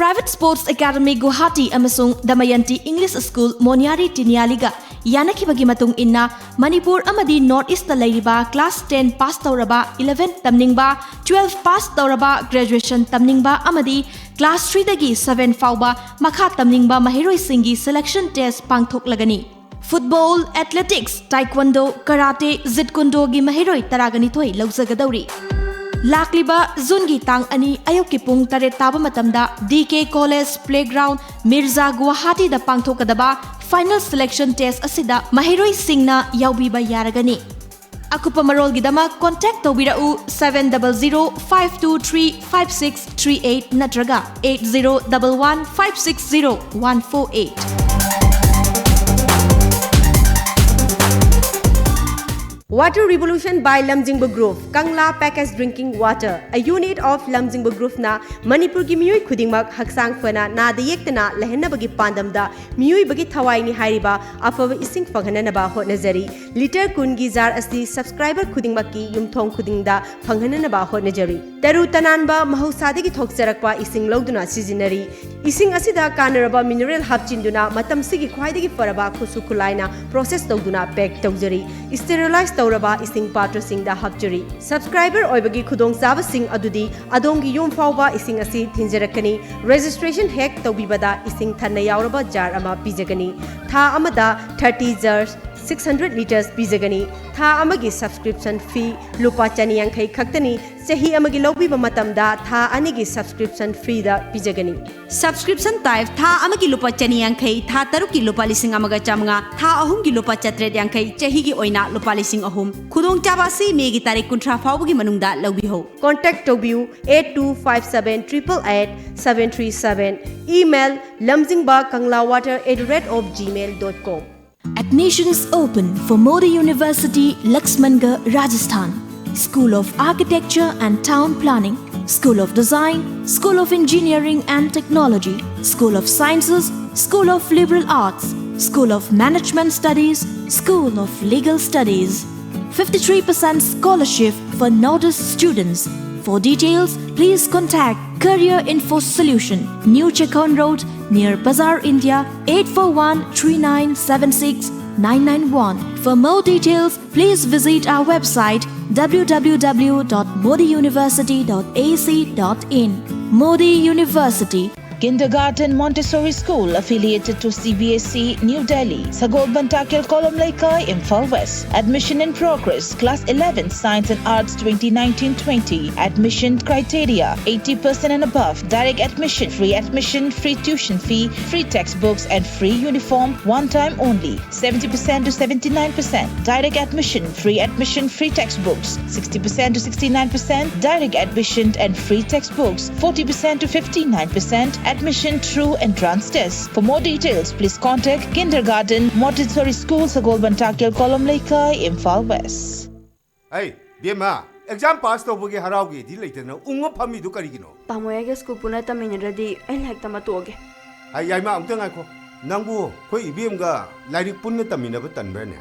Private Sports Academy Guwahati ꯑꯃꯁꯨꯡ Damayanti English School Moniari Tinialiꯒ ꯌꯥꯅꯈꯤꯕꯒꯤ ꯃꯇꯨꯡ ꯏꯟꯅ, ꯃꯅꯤꯄꯨꯔ ꯑꯃꯗꯤ ꯅꯣꯔꯠ ꯏꯁꯇ ꯂꯩꯔꯤꯕ ꯀ꯭ꯂꯥꯁ ꯇꯦꯟ ꯄꯥꯁ ꯇꯧꯔꯕ, ꯏꯂꯦꯚꯦꯟ ꯇꯝꯅꯤꯡꯕ, ꯇꯨꯋꯦꯜꯐ ꯄꯥꯁ ꯇꯧꯔꯕ, ꯒ꯭ꯔꯦꯖꯨꯑꯦꯁꯟ ꯇꯝꯅꯤꯡꯕ ꯑꯃꯗꯤ ꯀ꯭ꯂꯥꯁ ꯊ꯭ꯔꯤꯗꯒꯤ ꯁꯚꯦꯟ ꯐꯥꯎꯕ ꯃꯈꯥ ꯇꯝꯅꯤꯡꯕ ꯃꯍꯩꯔꯣꯏꯁꯤꯡꯒꯤ ꯁꯦꯂꯦꯛꯁꯟ ꯇꯦꯁ ꯄꯥꯡꯊꯣꯛꯂꯒꯅꯤ꯫ ꯐꯨꯠꯕꯣꯜ, ꯑꯦꯊꯂꯦꯇꯤꯛꯁ, ꯇꯥꯏꯀ꯭ꯋꯟꯗꯣ, ꯀꯔꯥꯇꯦ, ꯖꯤꯠ ꯀꯨꯟꯗꯣꯒꯤ ꯃꯍꯩꯔꯣꯏ ꯇꯔꯥꯒꯅꯤꯊꯣꯏ ꯂꯧꯖꯒꯗꯧꯔꯤ꯫ ꯂꯥꯛꯂꯤꯕ ꯖꯨꯟꯒꯤ ꯇꯥꯡ ꯑꯅꯤ ꯑꯌꯨꯛꯀꯤ ꯄꯨꯡ ꯇꯔꯦꯠ ꯇꯥꯕ ꯃꯇꯝꯗ D K college playground, Mirza, ꯒꯨꯋꯥꯍꯥꯇꯤꯗ ꯄꯥꯡꯊꯣꯛꯀꯗꯕ ꯐꯥꯏꯅꯦꯜ ꯁꯦꯂꯦꯛꯁꯟ ꯇꯦꯁ ꯑꯁꯤꯗ ꯃꯍꯩꯔꯣꯏꯁꯤꯡꯅ ꯌꯥꯎꯕꯤꯕ ꯌꯥꯔꯒꯅꯤ꯫ ꯑꯀꯨꯞꯄ ꯃꯔꯣꯜꯒꯤꯗꯃꯛ ꯀꯣꯟꯇꯦꯛ ꯇꯧꯕꯤꯔꯛꯎ seven double zero five two three five six three eight ꯅꯠꯇ꯭ꯔꯒ eight zero double one five six zero one four eight. Water Revolution by Lamjingba Group, Kangla Packaged Drinking Water, a unit of Lamjingba Groupꯅ ꯃꯅꯤꯄꯨꯔꯒꯤ ꯃꯤꯑꯣꯏ ꯈꯨꯗꯤꯡꯃꯛ ꯍꯛꯆꯥꯡ ꯐꯅ ꯅꯥꯗ ꯌꯦꯛꯇꯅ ꯂꯩꯍꯟꯅꯕꯒꯤ ꯄꯥꯟꯗꯝꯗ ꯃꯤꯑꯣꯏꯕꯒꯤ ꯊꯋꯥꯏꯅꯤ ꯍꯥꯏꯔꯤꯕ ꯑꯐꯕ ꯏꯁꯤꯡ ꯐꯪꯍꯟꯅꯅꯕ ꯍꯣꯠꯅꯖꯔꯤ꯫ ꯂꯤꯇꯔ ꯀꯨꯟꯒꯤ ꯖꯥꯔ ꯑꯁꯤ ꯁꯕꯁꯀ꯭ꯔꯥꯏꯕꯔ ꯈꯨꯗꯤꯡꯃꯛꯀꯤ ꯌꯨꯝꯊꯣꯡ ꯈꯨꯗꯤꯡꯗ ꯐꯪꯍꯟꯅꯅꯕ ꯍꯣꯠꯅꯖꯔꯤ꯫ ꯇꯔꯨ ꯇꯅꯥꯟꯕ ꯃꯍꯧꯁꯥꯗꯒꯤ ꯊꯣꯛꯆꯔꯛꯄ ꯏꯁꯤꯡ ꯂꯧꯗꯨꯅ ꯁꯤꯖꯤꯟꯅꯔꯤ꯫ ꯏꯁꯤꯡ ꯑꯁꯤꯗ ꯀꯥꯟꯅꯔꯕ ꯃꯤꯅꯔꯦꯜ ꯍꯥꯞꯆꯤꯟꯗꯨꯅ ꯃꯇꯝꯁꯤꯒꯤ ꯈ꯭ꯋꯥꯏꯗꯒꯤ ꯐꯔꯕ ꯈꯨꯠꯁꯨ ꯈꯨꯠꯂꯥꯏꯅ ꯄ꯭ꯔꯣꯁꯦꯁ ꯇꯧꯗꯨꯅ ꯄꯦꯛ ꯇꯧꯖꯔꯤ꯫ ꯁ꯭ꯇꯦꯔꯤꯂꯥꯏꯖ ꯇꯧꯔꯕ ꯏꯁꯤꯡ ꯄꯥꯇ꯭ꯔꯁꯤꯡꯗ ꯍꯥꯞꯆꯔꯤ꯫ ꯁꯕꯁꯀ꯭ꯔꯥꯏꯕꯔ ꯑꯣꯏꯕꯒꯤ ꯈꯨꯗꯣꯡꯆꯥꯕꯁꯤꯡ ꯑꯗꯨꯗꯤ ꯑꯗꯣꯝꯒꯤ ꯌꯨꯝ ꯐꯥꯎꯕ ꯏꯁꯤꯡ ꯑꯁꯤ ꯊꯤꯟꯖꯔꯛꯀꯅꯤ꯫ ꯔꯦꯖꯤꯁꯇ꯭ꯔꯦꯁꯟ ꯍꯦꯛ ꯇꯧꯕꯤꯕꯗ ꯏꯁꯤꯡ ꯊꯟꯅ ꯌꯥꯎꯔꯕ ꯖꯥꯔ ꯑꯃ ꯄꯤꯖꯒꯅꯤ꯫ ꯊꯥ ꯑꯃꯗ thirty jar, six hundred litres ꯄꯤꯖꯒꯅꯤ꯫ ꯊꯥ ꯑꯃꯒꯤ ꯁꯕꯁꯀ꯭ꯔꯤꯞꯁꯟ ꯐꯤ ꯂꯨꯄꯥ ꯆꯅꯤ ꯌꯥꯡꯈꯩ ꯈꯛꯇꯅꯤ꯫ ꯆꯍꯤ ꯑꯃꯒꯤ ꯂꯧꯕꯤꯕ ꯃꯇꯝꯗ ꯊꯥ ꯑꯅꯤꯒꯤ ꯁꯕꯁꯀ꯭ꯔꯤꯞꯁꯟ ꯐ꯭ꯔꯤꯗ ꯄꯤꯖꯒꯅꯤ꯫ ꯁꯕꯁꯀ꯭ꯔꯤꯞꯁꯟ ꯇꯥꯏꯞ ꯊꯥ ꯑꯃꯒꯤ ꯂꯨꯄꯥ ꯆꯅꯤ ꯌꯥꯡꯈꯩ, ꯊꯥ ꯇꯔꯨꯛꯀꯤ ꯂꯨꯄꯥ ꯂꯤꯁꯤꯡ ꯑꯃꯒ ꯆꯥꯃꯉꯥ, ꯊꯥ ꯑꯍꯨꯝꯒꯤ ꯂꯨꯄꯥ ꯆꯥꯇ꯭ꯔꯦꯠ ꯌꯥꯡꯈꯩ, ꯆꯍꯤꯒꯤ ꯑꯣꯏꯅ ꯂꯨꯄꯥ ꯂꯤꯁꯤꯡ ꯑꯍꯨꯝ꯫ ꯈꯨꯗꯣꯡꯆꯥꯕ ꯑꯁꯤ ꯃꯦꯒꯤ ꯇꯥꯔꯤꯛ ꯀꯨꯟꯊ꯭ꯔꯥ ꯐꯥꯎꯕꯒꯤ ꯃꯅꯨꯡꯗ ꯂꯧꯕꯤꯍꯧ꯫ ꯀꯣꯟꯇꯦꯛ ꯇꯧꯕꯤꯌꯨ eight two five seven triple eight seven three seven, email lamjingba kangla water at the rate of gmail dot com. Admissions open for Modi University, Laxmangarh, Rajasthan. School of Architecture and Town Planning, School of Design, School of Engineering and Technology, School of Sciences, School of Liberal Arts, School of Management Studies, School of Legal Studies. Fifty-three percent scholarship for Northeast students. For details, please contact Career Info Solution, New Checkon Road, near Bazaar India, eight four one three nine seven six, nine nine one. For more details, please visit our website w w w dot modi university dot a c dot in. Modi University. Kindergarten Montessori School affiliated to C B S E New Delhi, Sagol Bantakil Kolom Leikai, Imphal West. Admission in progress, class eleven, Science and Arts twenty nineteen twenty. Admission criteria, eighty percent and above, direct admission, free admission, free tuition fee, free textbooks and free uniform, one time only. Seventy percent to seventy-nine percent, direct admission, free admission, free textbooks. Sixty percent to sixty-nine percent, direct admission and free textbooks. Forty percent to fifty-nine percent, admission through entrance test. For more details, please contact Kindergarten Montessori School, Sagol Bantakil Kolom Leikai, Imphal West. Hey, ꯕꯦꯝꯃ, exam pass ꯇꯧꯕꯒꯤ ꯍꯔꯥꯎꯒꯦꯗꯤ ꯂꯩꯇꯅ ꯎꯪꯉ ꯐꯝꯃꯤꯗꯨ ꯀꯔꯤꯒꯤꯅꯣ? ꯇꯥꯃꯣ, ꯑꯩꯒ school ꯄꯨꯟꯅ ꯇꯝꯃꯤꯟꯅꯗ꯭ꯔꯗꯤ ꯑꯩ ꯂꯥꯏꯔꯤꯛ ꯇꯝꯕ ꯇꯣꯛꯑꯒꯦ꯫ ꯍꯥꯏ, ꯌꯥꯏꯃ, ꯑꯃꯨꯛꯇ ꯉꯥꯏꯈꯣ꯫ ꯅꯪꯕꯨ ꯑꯩꯈꯣꯏ ꯏꯕꯦꯝꯒ ꯂꯥꯏꯔꯤꯛ ꯄꯨꯟꯅ ꯇꯝꯃꯤꯟꯅꯕ ꯇꯟꯕ꯭ꯔꯅꯦ?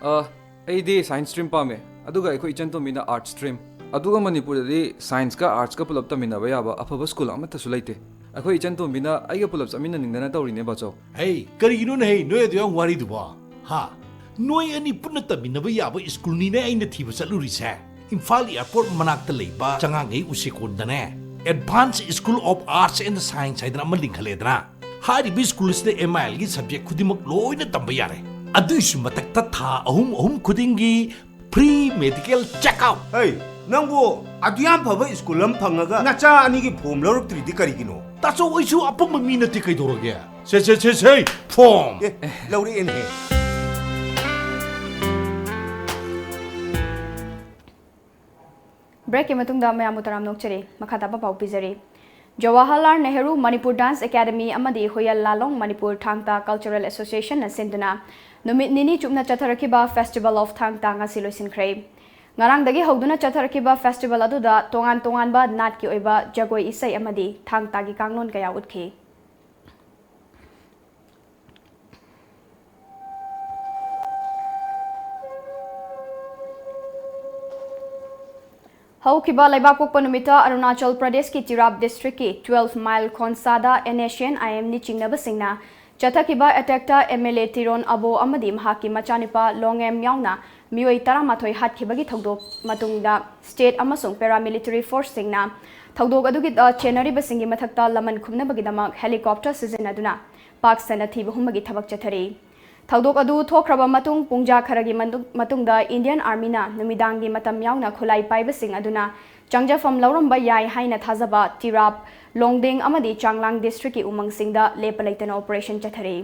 ꯑ, ꯑꯩꯗꯤ science stream ꯄꯥꯝꯃꯦ, ꯑꯗꯨꯒ ꯑꯩꯈꯣꯏ ꯏꯆꯟ ꯇꯣꯝꯕꯤꯅ arts stream꯫ ꯑꯗꯨꯒ ꯃꯅꯤꯄꯨꯔꯗꯗꯤ science ꯀ arts ꯀ ꯄꯨꯂꯞ ꯇꯝꯃꯤꯟꯅꯕ ꯌꯥꯕ ꯑꯐꯕ ꯁ꯭ꯀꯨꯜ ꯑꯃꯠꯇꯁꯨ ꯂꯩꯇꯦ꯫ ꯑꯩꯈꯣꯏ ꯏꯆꯟ ꯇꯣꯝꯕꯤꯅ ꯑꯩꯒ ꯄꯨꯂꯞ ꯆꯠꯃꯤꯟꯅꯅꯤꯡꯗꯅ ꯇꯧꯔꯤꯅꯦ, ꯕꯥꯆꯧ꯫ ꯍꯩ, ꯀꯔꯤꯒꯤꯅꯣꯅꯦ ꯍꯩ, ꯅꯣꯏ ꯑꯗꯨ ꯌꯥꯝ ꯋꯥꯔꯤꯗꯨꯕꯣ? ꯍꯥ? ꯅꯣꯏ ꯑꯅꯤ ꯄꯨꯟꯅ ꯇꯝꯃꯤꯟꯅꯕ ꯌꯥꯕ ꯁ꯭ꯀꯨꯜꯅꯤꯅꯦ ꯑꯩꯅ ꯊꯤꯕ ꯆꯠꯂꯨꯔꯤꯁꯦ꯫ ꯏꯝꯐꯥꯜ airport ꯃꯅꯥꯛꯇ ꯂꯩꯕ ꯆꯉꯥꯡꯉꯩ ꯎꯁꯦꯀꯣꯟꯗꯅꯦ, Advanced School of Arts and Science ꯍꯥꯏꯗꯅ ꯑꯃ ꯂꯤꯡꯈꯠꯂꯦꯗꯅ꯫ ꯍꯥꯏꯔꯤꯕ ꯁ꯭ꯀꯨꯜ ꯑꯁꯤꯗ M I L ꯒꯤ subject ꯈꯨꯗꯤꯡꯃꯛ ꯂꯣꯏꯅ ꯇꯝꯕ ꯌꯥꯔꯦ꯫ ꯑꯗꯨꯏꯁꯨ ꯃꯊꯛꯇ ꯊꯥ ꯑꯍꯨꯝ ꯑꯍꯨꯝ ꯈꯨꯗꯤꯡꯒꯤ free medical check up꯫ ꯍꯩ, ꯅꯪꯕꯨ ꯑꯗꯨ ꯌꯥꯝ ꯐꯕ ꯁ꯭ꯀꯨꯜ ꯑꯃ ꯐꯪꯉꯒ ꯅꯆꯥ ꯑꯅꯤꯒꯤ ꯐꯣꯝ ꯂꯧꯔꯛꯇ꯭ꯔꯤꯗꯤ ꯀꯔꯤꯒꯤꯅꯣ? ꯇꯥꯆꯧ, ꯑꯩꯁꯨ ꯑꯄꯪꯕ ꯃꯤ ꯅꯠꯇꯦ, ꯀꯩꯗꯧꯔꯒꯦ? ꯁꯦ, ꯁꯦ, ꯁꯦ, ꯁꯦ, ꯐꯣꯝ! ꯑꯦ, ꯂꯧꯔꯛꯑꯦꯅꯦꯍꯦ꯫ Break ꯀꯤ ꯃꯇꯨꯡꯗ ꯃꯌꯥꯝꯕꯨ ꯇꯔꯥꯝꯅ ꯑꯣꯛꯆꯔꯤ꯫ ꯃꯈꯥ ꯇꯥꯕ ꯄꯥꯎ ꯄꯤꯖꯔꯤ꯫ ꯖꯋꯥꯍꯔꯂꯥꯜ ꯅꯦꯍꯔꯨ ꯃꯅꯤꯄꯨꯔ Dance Academy ꯑꯃꯗꯤ ꯍꯨꯌꯦꯜ ꯂꯥꯂꯣꯡ ꯃꯅꯤꯄꯨꯔ ꯊꯥꯡ ꯇꯥ Cultural Association ꯅ ꯁꯤꯟꯗꯨꯅ ꯅꯨꯃꯤꯠ ꯅꯤꯅꯤ ꯆꯨꯞꯅ ꯆꯠꯊꯔꯛꯈꯤꯕ Festival of ꯊꯥꯡ ꯇꯥ ꯉꯁꯤ ꯂꯣꯏꯁꯤꯟꯈ꯭ꯔꯦ꯫ ꯉꯔꯥꯡꯗꯒꯤ ꯍꯧꯗꯨꯅ ꯆꯠꯊꯔꯛꯈꯤꯕ festival ꯑꯗꯨꯗ ꯇꯣꯉꯥꯟ ꯇꯣꯉꯥꯟꯕ ꯅꯥꯠꯀꯤ ꯑꯣꯏꯕ ꯖꯒꯣꯏ ꯏꯁꯩ ꯑꯃꯗꯤ ꯊꯥꯡ ꯇꯥꯒꯤ ꯀꯥꯡꯂꯣꯟ ꯀꯌꯥ ꯎꯠꯈꯤ꯫ ꯍꯧꯈꯤꯕ ꯂꯩꯕꯥꯛꯄꯣꯛꯄ ꯅꯨꯃꯤꯠꯇ ꯑꯔꯨꯅꯥꯆꯜ ꯄ꯭ꯔꯗꯦꯁꯀꯤ ꯇꯤꯔꯥꯞ district ꯀꯤ twelve mile ꯈꯣꯟꯁꯥꯗ N S C N I M ꯅꯤ ꯆꯤꯡꯅꯕꯁꯤꯡꯅ ꯆꯠꯊꯈꯤꯕ ꯑꯦꯇꯦꯛꯇ ꯑꯦꯝ ꯑꯦꯜ ꯑꯦ ꯇꯤꯔꯣꯟ ꯑꯕꯣ ꯑꯃꯗꯤ ꯃꯍꯥꯛꯀꯤ ꯃꯆꯥꯅꯨꯄꯥ ꯂꯣꯡꯉꯦꯝ ꯌꯥꯎꯅ ꯃꯤꯑꯣꯏ ꯇꯔꯥꯃꯥꯊꯣꯏ ꯍꯥꯠꯈꯤꯕꯒꯤ ꯊꯧꯗꯣꯛ ꯃꯇꯨꯡꯗ ꯁ꯭ꯇꯦꯠ ꯑꯃꯁꯨꯡ ꯄꯦꯔꯥꯃꯤꯂꯤꯇꯔꯤ ꯐꯣꯔꯁꯁꯤꯡꯅ ꯊꯧꯗꯣꯛ ꯑꯗꯨꯒꯤꯗ ꯆꯦꯟꯅꯔꯤꯕꯁꯤꯡꯒꯤ ꯃꯊꯛꯇ ꯂꯃꯟ ꯈꯨꯝꯅꯕꯒꯤꯗꯃꯛ ꯍꯦꯂꯤꯀꯣꯞꯇꯔ ꯁꯤꯖꯤꯟꯅꯗꯨꯅ ꯄꯥꯛ ꯁꯟꯅ ꯊꯤꯕ ꯍꯨꯝꯕꯒꯤ ꯊꯕꯛ ꯆꯠꯊꯔꯤ꯫ ꯊꯧꯗꯣꯛ ꯑꯗꯨ ꯊꯣꯛꯈ꯭ꯔꯕ ꯃꯇꯨꯡ ꯄꯨꯡꯖꯥ ꯈꯔꯒꯤ ꯃꯅꯨꯡ-, ꯃꯇꯨꯡꯗ ꯏꯟꯗꯤꯌꯟ ꯑꯥꯔꯃꯤꯅ ꯅꯨꯃꯤꯗꯥꯡꯒꯤ ꯃꯇꯝ ꯌꯥꯎꯅ ꯈꯨꯠꯂꯥꯏ ꯄꯥꯏꯕꯁꯤꯡ ꯑꯗꯨꯅ ꯆꯪꯖꯐꯝ ꯂꯧꯔꯝꯕ ꯌꯥꯏ ꯍꯥꯏꯅ ꯊꯥꯖꯕ ꯇꯤꯔꯥꯞ, ꯂꯣꯡꯗꯦꯡ ꯑꯃꯗꯤ ꯆꯥꯡꯂꯥꯡ ꯗꯤꯁꯇ꯭ꯔꯤꯛꯀꯤ ꯎꯃꯪꯁꯤꯡꯗ ꯂꯦꯞꯄ ꯂꯩꯇꯅ ꯑꯣꯄꯔꯦꯁꯟ ꯆꯠꯊꯔꯤ꯫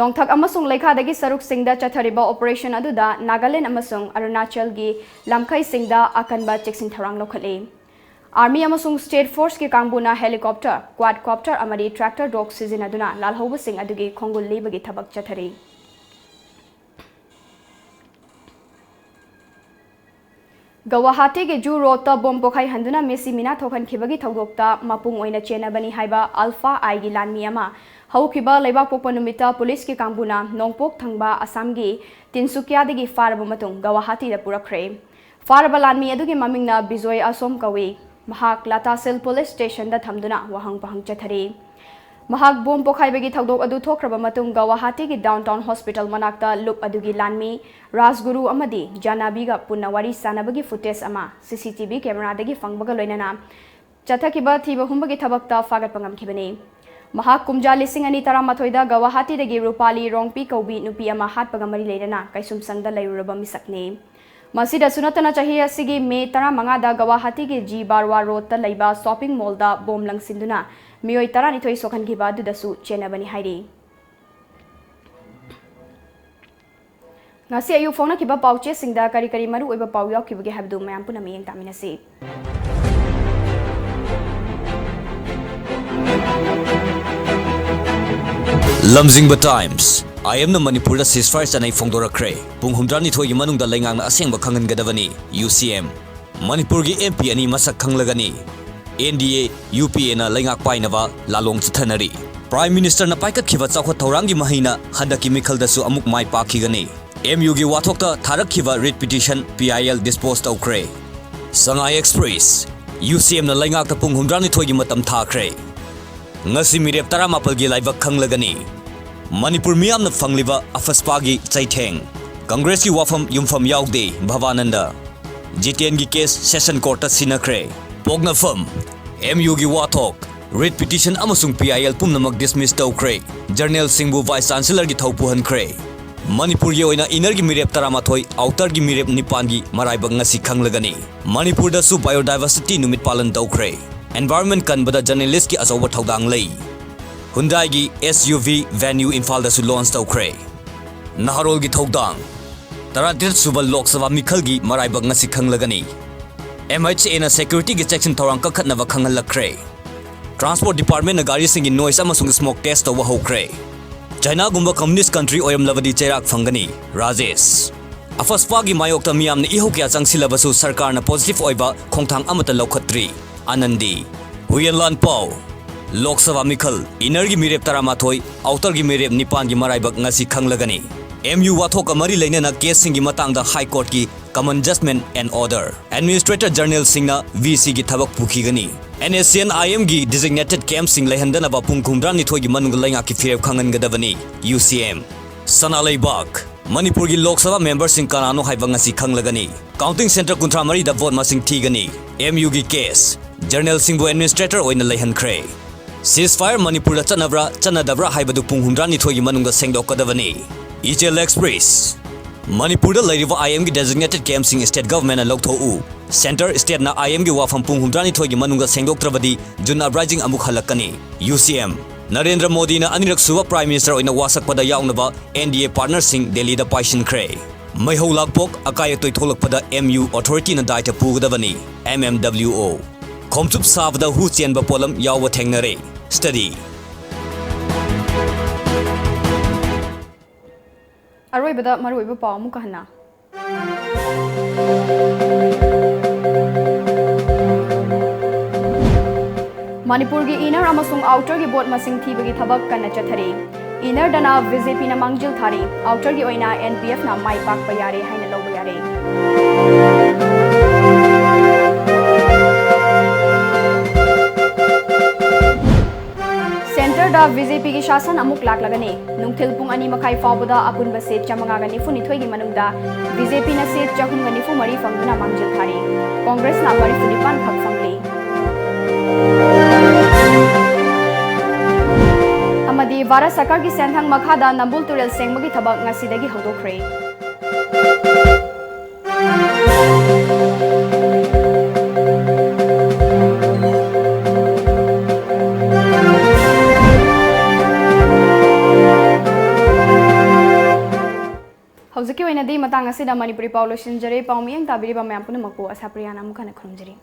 ꯅꯣꯡꯊꯛ ꯑꯃꯁꯨꯡ ꯂꯩꯈꯥꯗꯒꯤ ꯁꯔꯨꯛꯁꯤꯡꯗ ꯆꯠꯊꯔꯤꯕ ꯑꯣꯄꯔꯦꯁꯟ ꯑꯗꯨꯗ ꯅꯥꯒꯥꯂꯦꯟ ꯑꯃꯁꯨꯡ ꯑꯔꯨꯅꯥꯆꯜꯒꯤ ꯂꯝꯈꯩꯁꯤꯡꯗ ꯑꯀꯟꯕ ꯆꯦꯛꯁꯤꯟ ꯊꯧꯔꯥꯡ ꯂꯧꯈꯠꯂꯤ꯫ ꯑꯥꯔꯃꯤ ꯑꯃꯁꯨꯡ ꯁ꯭ꯇꯦꯠ ꯐꯣꯔꯁꯀꯤ ꯀꯥꯡꯕꯨꯅ ꯍꯦꯂꯤꯀꯣꯞꯇꯔ, ꯀ꯭ꯋꯥꯗꯀꯣꯞꯇꯔ ꯑꯃꯗꯤ ꯇ꯭ꯔꯦꯛꯇꯔ ꯗꯣꯒ ꯁꯤꯖꯤꯟꯅꯗꯨꯅ ꯂꯥꯜꯍꯧꯕꯁꯤꯡ ꯑꯗꯨꯒꯤ ꯈꯣꯡꯒꯨꯜ ꯂꯤꯕꯒꯤ ꯊꯕꯛ ꯆꯠꯊꯔꯤ꯫ ꯒꯧꯋꯥꯍꯥꯇꯤꯒꯤ ꯖꯨ ꯔꯣꯗꯇ ꯕꯣꯝ ꯄꯣꯈꯥꯏꯍꯟꯗꯨꯅ ꯃꯤꯁꯤ ꯃꯤꯅꯥ ꯊꯣꯛꯍꯟꯈꯤꯕꯒꯤ ꯊꯧꯗꯣꯛꯇ ꯃꯄꯨꯡ ꯑꯣꯏꯅ ꯆꯦꯟꯅꯕꯅꯤ ꯍꯥꯏꯕ ꯑꯜꯐꯥ ꯑꯥꯏꯒꯤ ꯂꯥꯟꯃꯤ ꯑꯃ ꯍꯧꯈꯤꯕ ꯂꯩꯕꯥꯛꯄꯣꯛꯄ ꯅꯨꯃꯤꯠꯇ ꯄꯨꯂꯤꯁꯀꯤ ꯀꯥꯡꯕꯨꯅ ꯅꯣꯡꯄꯣꯛ ꯊꯪꯕ ꯑꯁꯥꯝꯒꯤ ꯇꯤꯟꯁꯨꯀꯤꯌꯥꯗꯒꯤ ꯐꯥꯔꯕ ꯃꯇꯨꯡ ꯒꯧꯋꯥꯍꯥꯇꯤꯗ ꯄꯨꯔꯛꯈ꯭ꯔꯦ꯫ ꯐꯥꯔꯕ ꯂꯥꯟꯃꯤ ꯑꯗꯨꯒꯤ ꯃꯃꯤꯡꯅ ꯕꯤꯖꯣꯏ ꯑꯁꯣꯝ ꯀꯧꯏ꯫ ꯃꯍꯥꯛ ꯂꯇꯥꯁꯤꯜ ꯄꯨꯂꯤꯁ ꯁ꯭ꯇꯦꯁꯟꯗ ꯊꯝꯗꯨꯅ ꯋꯥꯍꯪ ꯄꯥꯍꯪ ꯆꯠꯊꯔꯤ꯫ ꯃꯍꯥꯛ ꯕꯣꯝ ꯄꯣꯈꯥꯏꯕꯒꯤ ꯊꯧꯗꯣꯛ ꯑꯗꯨ ꯊꯣꯛꯈ꯭ꯔꯕ ꯃꯇꯨꯡ ꯒꯧꯋꯥꯍꯥꯇꯤꯒꯤ ꯗꯥꯎꯟꯇꯥꯎꯟ ꯍꯣꯁꯄꯤꯇꯥꯜ ꯃꯅꯥꯛꯇ ꯂꯨꯞ ꯑꯗꯨꯒꯤ ꯂꯥꯟꯃꯤ ꯔꯥꯖꯒꯨꯔꯨ ꯑꯃꯗꯤ ꯖꯥꯅꯥꯕꯤꯒ ꯄꯨꯟꯅ ꯋꯥꯔꯤ ꯁꯥꯟꯅꯕꯒꯤ ꯐꯨꯇꯦꯖ ꯑꯃ ꯁꯤ ꯁꯤ ꯇꯤ ꯚꯤ ꯀꯦꯃꯦꯔꯥꯗꯒꯤ ꯐꯪꯕꯒ ꯂꯣꯏꯅꯅ ꯆꯠꯊꯈꯤꯕ ꯊꯤꯕ ꯍꯨꯝꯕꯒꯤ ꯊꯕꯛꯇ ꯐꯥꯒꯠꯄ ꯉꯝꯈꯤꯕꯅꯤ꯫ ꯃꯍꯥꯛ ꯀꯨꯝꯖꯥ ꯂꯤꯁꯤꯡ ꯑꯅꯤ ꯇꯔꯥꯃꯥꯊꯣꯏꯗ ꯒꯧꯋꯥꯍꯥꯇꯤꯗꯒꯤ ꯔꯨꯄꯥꯂꯤ ꯔꯣꯡꯄꯤ ꯀꯧꯕꯤ ꯅꯨꯄꯤ ꯑꯃ ꯍꯥꯠꯄꯒ ꯃꯔꯤ ꯂꯩꯅꯅ ꯀꯩꯁꯨꯝꯁꯪꯗ ꯂꯩꯔꯨꯔꯕ ꯃꯤꯁꯛꯅꯤ꯫ ꯃꯁꯤꯗꯁꯨ ꯅꯠꯇꯅ ꯆꯍꯤ ꯑꯁꯤꯒꯤ ꯃꯦ ꯇꯔꯥꯃꯉꯥꯗ ꯒꯧꯋꯥꯍꯥꯇꯤꯒꯤ ꯖꯤ ꯕꯥꯔꯋꯥ ꯔꯣꯗꯇ ꯂꯩꯕ ꯁꯣꯞꯄꯤꯡ ꯃꯣꯜꯗ ꯕꯣꯝ ꯂꯪꯁꯤꯟꯗꯨꯅ ꯃꯤꯑꯣꯏ ꯇꯔꯥꯅꯤꯊꯣꯏ ꯁꯣꯛꯍꯟꯈꯤꯕ ꯑꯗꯨꯗꯁꯨ ꯆꯦꯟꯅꯕꯅꯤ ꯍꯥꯏꯔꯤ꯫ ꯉꯁꯤ ꯑꯌꯨꯛ ꯐꯣꯡꯅꯈꯤꯕ ꯄꯥꯎꯆꯦꯁꯤꯡꯗ ꯀꯔꯤ ꯀꯔꯤ ꯃꯔꯨꯑꯣꯏꯕ ꯄꯥꯎ ꯌꯥꯎꯈꯤꯕꯒꯦ ꯍꯥꯏꯕꯗꯨ ꯃꯌꯥꯝ ꯄꯨꯟꯅ ꯃꯤꯠꯌꯦꯡ ꯇꯥꯃꯤꯟꯅꯁꯤ꯫ ꯂꯝꯖꯤꯡꯕ ꯇꯥꯏꯝꯁ, ꯑꯥꯏ ꯑꯦꯝꯅ ꯃꯅꯤꯄꯨꯔꯗ ceasefire ꯆꯠꯅꯩ ꯐꯣꯡꯗꯣꯔꯛꯈ꯭ꯔꯦ꯫ ꯄꯨꯡ ꯍꯨꯝꯗ꯭ꯔꯥꯅꯤꯊꯣꯏꯒꯤ ꯃꯅꯨꯡꯗ ꯂꯩꯉꯥꯛꯅ ꯑꯁꯦꯡꯕ ꯈꯪꯍꯟꯒꯗꯕꯅꯤ, ꯌꯨ ꯁꯤ ꯑꯦꯝ꯫ ꯃꯅꯤꯄꯨꯔꯒꯤ ꯑꯦꯝ ꯄꯤ ꯑꯅꯤ ꯃꯁꯛ ꯈꯪꯂꯒꯅꯤ꯫ ꯑꯦꯟ ꯗꯤ ꯑꯦ, ꯌꯨ ꯄꯤ ꯑꯦꯅ ꯂꯩꯉꯥꯛ ꯄꯥꯏꯅꯕ ꯂꯥꯂꯣꯡ ꯆꯠꯊꯅꯔꯤ꯫ ꯄ꯭ꯔꯥꯏꯝ ꯃꯤꯅꯤꯁꯇꯔꯅ ꯄꯥꯏꯈꯠꯈꯤꯕ ꯆꯥꯎꯈꯠ ꯊꯧꯔꯥꯡꯒꯤ ꯃꯍꯩꯅ ꯍꯟꯗꯛꯀꯤ ꯃꯤꯈꯜꯗꯁꯨ ꯑꯃꯨꯛ ꯃꯥꯏ ꯄꯥꯛꯈꯤꯒꯅꯤ꯫ ꯑꯦꯝ ꯌꯨꯒꯤ ꯋꯥꯊꯣꯛꯇ ꯊꯥꯔꯛꯈꯤꯕ writ petition P I L dispose ꯇꯧꯈ꯭ꯔꯦ꯫ ꯁꯉꯥꯏ ꯑꯦꯛꯁꯄ꯭ꯔꯦꯁ, ꯌꯨ ꯁꯤ ꯑꯦꯝꯅ ꯂꯩꯉꯥꯛꯇ ꯄꯨꯡ ꯍꯨꯝꯗ꯭ꯔꯥꯅꯤꯊꯣꯏꯒꯤ ꯃꯇꯝ ꯊꯥꯈ꯭ꯔꯦ꯫ ꯉꯁꯤ ꯃꯤꯔꯦꯞ ꯇꯔꯥꯃꯥꯄꯜꯒꯤ ꯂꯥꯏꯕꯛ ꯈꯪꯂꯒꯅꯤ꯫ ꯃꯅꯤꯄꯨꯔ ꯃꯤꯌꯥꯝꯅ ꯐꯪꯂꯤꯕ ꯑꯐꯁꯄꯥꯒꯤ ꯆꯩꯊꯦꯡ꯫ ꯀꯪꯒ꯭ꯔꯦꯁꯀꯤ ꯋꯥꯐꯝ ꯌꯨꯝꯐꯝ ꯌꯥꯎꯗꯦ, ꯚꯕꯥꯅꯟꯗ꯫ ꯖꯤꯇꯦꯟꯒꯤ ꯀꯦꯁ ꯁꯦꯁꯟ ꯀꯣꯔꯠꯇ ꯁꯤꯟꯅꯈ꯭ꯔꯦ꯫ ꯄꯣꯛꯅꯐꯝ, ꯑꯦꯝ ꯌꯨꯒꯤ ꯋꯥꯊꯣꯛ, ꯔꯤꯠ ꯄꯤꯇꯤꯁꯟ ꯑꯃꯁꯨꯡ ꯄꯤ ꯑꯥꯏ ꯑꯦꯜ ꯄꯨꯝꯅꯃꯛ ꯗꯤꯁꯃꯤꯁ ꯇꯧꯈ꯭ꯔꯦ꯫ ꯖꯔꯅꯦꯜꯁꯤꯡꯕꯨ ꯚꯥꯏꯁ ꯆꯥꯟꯁꯦꯂꯔꯒꯤ ꯊꯧ ꯄꯨꯍꯟꯈ꯭ꯔꯦ꯫ ꯃꯅꯤꯄꯨꯔꯒꯤ ꯑꯣꯏꯅ ꯏꯅꯔꯒꯤ ꯃꯤꯔꯦꯞ ꯇꯔꯥꯃꯥꯊꯣꯏ, ꯑꯥꯎꯇꯔꯒꯤ ꯃꯤꯔꯦꯞ ꯅꯤꯄꯥꯟꯒꯤ ꯃꯔꯥꯏꯕꯛ ꯉꯁꯤ ꯈꯪꯂꯒꯅꯤ꯫ ꯃꯅꯤꯄꯨꯔꯗꯁꯨ ꯕꯥꯏꯑꯣꯗꯥꯏꯚꯔꯁꯤꯇꯤ ꯅꯨꯃꯤꯠ ꯄꯥꯂꯟ ꯇꯧꯈ꯭ꯔꯦ꯫ ꯑꯦꯟꯚꯥꯏꯔꯣꯟꯃꯦꯟ ꯀꯟꯕꯗ ꯖꯔꯅꯦꯂꯤꯁꯀꯤ ꯑꯆꯧꯕ ꯊꯧꯗꯥꯡ ꯂꯩ꯫ ꯍꯨꯟꯗꯥꯏꯒꯤ ꯑꯦꯁ ꯌꯨ ꯚꯤ ꯚꯦꯟꯌꯨ ꯏꯝꯐꯥꯜꯗꯁꯨ ꯂꯣꯟꯆ ꯇꯧꯈ꯭ꯔꯦ꯫ ꯅꯍꯥꯔꯣꯜꯒꯤ ꯊꯧꯗꯥꯡ꯫ ꯇꯔꯥꯇꯔꯦꯠ ꯁꯨꯕ ꯂꯣꯛ ꯁꯚꯥ ꯃꯤꯈꯜꯒꯤ ꯃꯔꯥꯏꯕꯛ ꯉꯁꯤ ꯈꯪꯂꯒꯅꯤ꯫ ꯑꯦꯝ ꯑꯩꯆ ꯑꯦꯅ ꯁꯦꯀ꯭ꯌꯨꯔꯤꯇꯤꯒꯤ ꯆꯦꯛꯁꯤꯟ ꯊꯧꯔꯥꯡ ꯀꯟꯈꯠꯅꯕ ꯈꯪꯍꯜꯂꯛꯈ꯭ꯔꯦ꯫ ꯇ꯭ꯔꯥꯟꯁꯄꯣꯔꯠ ꯗꯤꯄꯥꯔꯠꯃꯦꯟꯅ ꯒꯥꯔꯤꯁꯤꯡꯒꯤ ꯅꯣꯏꯁ ꯑꯃꯁꯨꯡ ꯁ꯭ꯃꯣꯛ ꯇꯦꯁ ꯇꯧꯕ ꯍꯧꯈ꯭ꯔꯦ꯫ ꯆꯥꯏꯅꯥꯒꯨꯝꯕ ꯀꯝꯌꯨꯅꯤꯁ꯭ꯠ ꯀꯟꯇ꯭ꯔꯤ ꯑꯣꯏꯔꯝꯂꯕꯗꯤ ꯆꯩꯔꯥꯛ ꯐꯪꯒꯅꯤ, ꯔꯥꯖꯦꯁ꯫ ꯑꯐꯁꯄꯥꯒꯤ ꯃꯥꯌꯣꯛꯇ ꯃꯤꯌꯥꯝꯅ ꯏꯍꯧ ꯀꯌꯥ ꯆꯪꯁꯤꯜꯂꯕꯁꯨ ꯁꯔꯀꯥꯔꯅ ꯄꯣꯖꯤꯇꯤꯚ ꯑꯣꯏꯕ ꯈꯣꯡꯊꯥꯡ ꯑꯃꯠꯇ ꯂꯧꯈꯠꯇ꯭ꯔꯤ, ꯑꯥꯅꯟꯗꯤ꯫ ꯍꯨꯌꯦꯟꯂꯥꯟ ꯄꯥꯎ꯫ ꯂꯣꯛ ꯁꯚꯥ ꯃꯤꯈꯜ, ꯏꯅꯔꯒꯤ ꯃꯤꯔꯦꯞ ꯇꯔꯥꯃꯥꯊꯣꯏ, ꯑꯥꯎꯇꯔꯒꯤ ꯃꯤꯔꯦꯞ ꯅꯤꯄꯥꯟꯒꯤ ꯃꯔꯥꯏꯕꯛ ꯉꯁꯤ ꯈꯪꯂꯒꯅꯤ꯫ ꯑꯦꯝ ꯌꯨ ꯋꯥꯊꯣꯛꯀ ꯃꯔꯤ ꯂꯩꯅꯅ ꯀꯦꯁꯁꯤꯡꯒꯤ ꯃꯇꯥꯡꯗ ꯍꯥꯏ ꯀꯣꯔꯠꯀꯤ ꯀꯃꯟ ꯖꯖꯃꯦꯟ ꯑꯦꯟ ꯑꯣꯔꯗꯔ꯫ ꯑꯦꯗꯃꯤꯅꯤꯁꯇ꯭ꯔꯦꯇꯔ ꯖꯔꯅꯦꯜꯁꯤꯡꯅ ꯚꯤ ꯁꯤꯒꯤ ꯊꯕꯛ ꯄꯨꯈꯤꯒꯅꯤ꯫ ꯑꯦꯟ ꯑꯦꯁ ꯁꯤ ꯑꯦꯟ ꯑꯥꯏ ꯑꯦꯝꯒꯤ ꯗꯤꯖꯤꯒꯅꯦꯇꯦꯗ ꯀꯦꯝꯞꯁꯤꯡ ꯂꯩꯍꯟꯗꯅꯕ ꯄꯨꯡ ꯍꯨꯝꯗ꯭ꯔꯥ ꯅꯤꯊꯣꯏꯒꯤ ꯃꯅꯨꯡꯗ ꯂꯩꯉꯥꯛꯀꯤ ꯐꯤꯔꯦꯞ ꯈꯪꯍꯟꯒꯗꯕꯅꯤ, ꯌꯨ ꯁꯤ ꯑꯦꯝ꯫ ꯁꯅꯥ ꯂꯩꯕꯥꯛ꯫ ꯃꯅꯤꯄꯨꯔꯒꯤ ꯂꯣꯛ ꯁꯚꯥ ꯃꯦꯝꯕꯔꯁꯤꯡ ꯀꯅꯥꯅꯣ ꯍꯥꯏꯕ ꯉꯁꯤ ꯈꯪꯂꯒꯅꯤ꯫ ꯀꯥꯎꯟꯇꯤꯡ ꯁꯦꯟꯇꯔ ꯀꯨꯟꯊ꯭ꯔꯥ ꯃꯔꯤꯗ ꯚꯣꯠ ꯃꯁꯤꯡ ꯊꯤꯒꯅꯤ꯫ ꯑꯦꯝ ꯌꯨꯒꯤ ꯀꯦꯁ꯫ ꯖꯔꯅꯦꯜꯁꯤꯡꯕꯨ ꯑꯦꯗꯃꯤꯅꯤꯁꯇ꯭ꯔꯦꯇꯔ ꯑꯣꯏꯅ ꯂꯩꯍꯟꯈ꯭ꯔꯦ꯫ ꯁꯤꯖ ꯐꯥꯌꯔ ꯃꯅꯤꯄꯨꯔꯗ ꯆꯠꯅꯕ꯭ꯔꯥ, ꯆꯠꯅꯗꯕ꯭ꯔꯥ ꯍꯥꯏꯕꯗꯨ ꯄꯨꯡ ꯍꯨꯝꯗ꯭ꯔꯥ ꯅꯤꯊꯣꯏꯒꯤ ꯃꯅꯨꯡꯗ ꯁꯦꯡꯗꯣꯛꯀꯗꯕꯅꯤ꯫ ꯏꯆꯦꯜ ꯑꯦꯛꯁꯄ꯭ꯔꯦꯁ꯫ ꯃꯅꯤꯄꯨꯔꯗ ꯂꯩꯔꯤꯕ ꯑꯥꯏ ꯑꯦꯝꯒꯤ ꯗꯦꯖꯤꯒꯅꯦꯇꯦꯗ ꯀꯦꯝꯞꯁꯤꯡ ꯁ꯭ꯇꯦꯠ ꯒꯚꯔꯟꯃꯦꯟꯠꯅ ꯂꯧꯊꯣꯛꯎ꯫ ꯁꯦꯟꯇꯔ, ꯁ꯭ꯇꯦꯠꯅ ꯑꯥꯏ ꯑꯦꯝꯒꯤ ꯋꯥꯐꯝ ꯄꯨꯡ ꯍꯨꯝꯗ꯭ꯔꯥ ꯅꯤꯊꯣꯏꯒꯤ ꯃꯅꯨꯡꯗ ꯁꯦꯡꯗꯣꯛꯇ꯭ꯔꯕꯗꯤ ꯖꯨꯟ ꯑꯞꯔꯥꯏꯖꯤꯡ ꯑꯃꯨꯛ ꯍꯜꯂꯛꯀꯅꯤ꯫ ꯌꯨ ꯁꯤ ꯑꯦꯝ꯫ ꯅꯔꯦꯟꯗ꯭ꯔ ꯃꯣꯗꯤꯅ ꯑꯅꯤꯔꯛ ꯁꯨꯕ ꯄ꯭ꯔꯥꯏꯝ ꯃꯤꯅꯤꯁꯇꯔ ꯑꯣꯏꯅ ꯋꯥꯁꯛꯄꯗ ꯌꯥꯎꯅꯕ ꯑꯦꯟ ꯗꯤ ꯑꯦ ꯄꯥꯔꯠꯅꯔꯁꯤꯡ ꯗꯦꯜꯂꯤꯗ ꯄꯥꯏꯁꯤꯟꯈ꯭ꯔꯦ꯫ ꯃꯩꯍꯧ ꯂꯥꯡꯄꯣꯛ, ꯑꯀꯥꯏ ꯑꯇꯣꯏ ꯊꯣꯛꯂꯛꯄꯗ ꯑꯦꯝ ꯌꯨ ꯑꯣꯊꯣꯔꯤꯇꯤꯅ ꯗꯥꯏꯇ ꯄꯨꯒꯗꯕꯅꯤ, ꯑꯦꯝ ꯑꯦꯝ ꯗꯕ꯭ꯂꯤꯎ ꯑꯣ꯫ ꯈꯣꯝꯆꯨꯞ ꯁꯥꯕꯗ ꯍꯨ ꯆꯦꯟꯕ ꯄꯣꯠꯂꯝ ꯌꯥꯎꯕ ꯊꯦꯡꯅꯔꯦ꯫ ꯁ꯭ꯇꯗꯤ꯫ ꯑꯔꯣꯏꯕꯗ ꯃꯔꯨꯑꯣꯏꯕ ꯄꯥꯎ ꯑꯃꯨꯛꯀ ꯍꯟꯅ꯫ ꯃꯅꯤꯄꯨꯔꯒꯤ ꯏꯅꯔ ꯑꯃꯁꯨꯡ ꯑꯥꯎꯇꯔꯒꯤ ꯚꯣꯠ ꯃꯁꯤꯡ ꯊꯤꯕꯒꯤ ꯊꯕꯛ ꯀꯟꯅ ꯆꯠꯊꯔꯤ꯫ ꯏꯅꯔꯗꯅ ꯕꯤ ꯖꯦ ꯄꯤꯅ ꯃꯥꯡꯖꯤꯜ ꯊꯥꯔꯤ, ꯑꯥꯎꯇꯔꯒꯤ ꯑꯣꯏꯅ ꯑꯦꯟ ꯄꯤ ꯑꯦꯐꯅ ꯃꯥꯏ ꯄꯥꯛꯄ ꯌꯥꯔꯦ ꯍꯥꯏꯅ ꯂꯧꯕ ꯌꯥꯔꯦ꯫ ꯁꯦꯟꯇꯔꯗ ꯕꯤ ꯖꯦ ꯄꯤꯒꯤ ꯁꯥꯁꯟ ꯑꯃꯨꯛ ꯂꯥꯛꯂꯒꯅꯤ꯫ ꯅꯨꯡꯊꯤꯜ ꯄꯨꯡ ꯑꯅꯤ ꯃꯈꯥꯏ ꯐꯥꯎꯕꯗ ꯑꯄꯨꯟꯕ ꯁꯤꯠ ꯆꯥꯃꯉꯥꯒ ꯅꯤꯐꯨꯅꯤꯊꯣꯏꯒꯤ ꯃꯅꯨꯡꯗ ꯕꯤ ꯖꯦ ꯄꯤꯅ ꯁꯤꯠ ꯆꯍꯨꯝꯒ ꯅꯤꯐꯨ ꯃꯔꯤ ꯐꯪꯗꯨꯅ ꯃꯥꯡꯖꯤꯜ ꯊꯥꯔꯤ꯫ ꯀꯣꯡꯒ꯭ꯔꯦꯁꯅ ꯃꯔꯤꯐꯨ ꯅꯤꯄꯥꯟ ꯈꯛ ꯐꯪꯂꯤ꯫ ꯑꯃꯗꯤ ꯚꯥꯔꯠ ꯁꯔꯀꯥꯔꯒꯤ ꯁꯦꯟꯊꯪ ꯃꯈꯥꯗ ꯅꯝꯕꯨꯜ ꯇꯨꯔꯦꯜ ꯁꯦꯡꯕꯒꯤ ꯊꯕꯛ ꯉꯁꯤꯗꯒꯤ ꯍꯧꯗꯣꯛꯈ꯭ꯔꯦ꯫ ꯍꯧꯖꯤꯛꯀꯤ ꯑꯣꯏꯅꯗꯤ ꯃꯇꯥꯡ ꯑꯁꯤꯗ ꯃꯅꯤꯄꯨꯔꯤ ꯄꯥꯎ ꯂꯣꯏꯁꯤꯟꯖꯔꯦ꯫ ꯄꯥꯎ ꯃꯤꯠꯌꯦꯡ ꯇꯥꯕꯤꯔꯤꯕ ꯃꯌꯥꯝ ꯄꯨꯝꯅꯃꯛꯄꯨ ꯑꯁꯥꯄ꯭ꯔꯤꯌꯥꯅ ꯑꯃꯨꯛ ꯍꯟꯅ ꯈꯨꯔꯨꯝꯖꯔꯤ꯫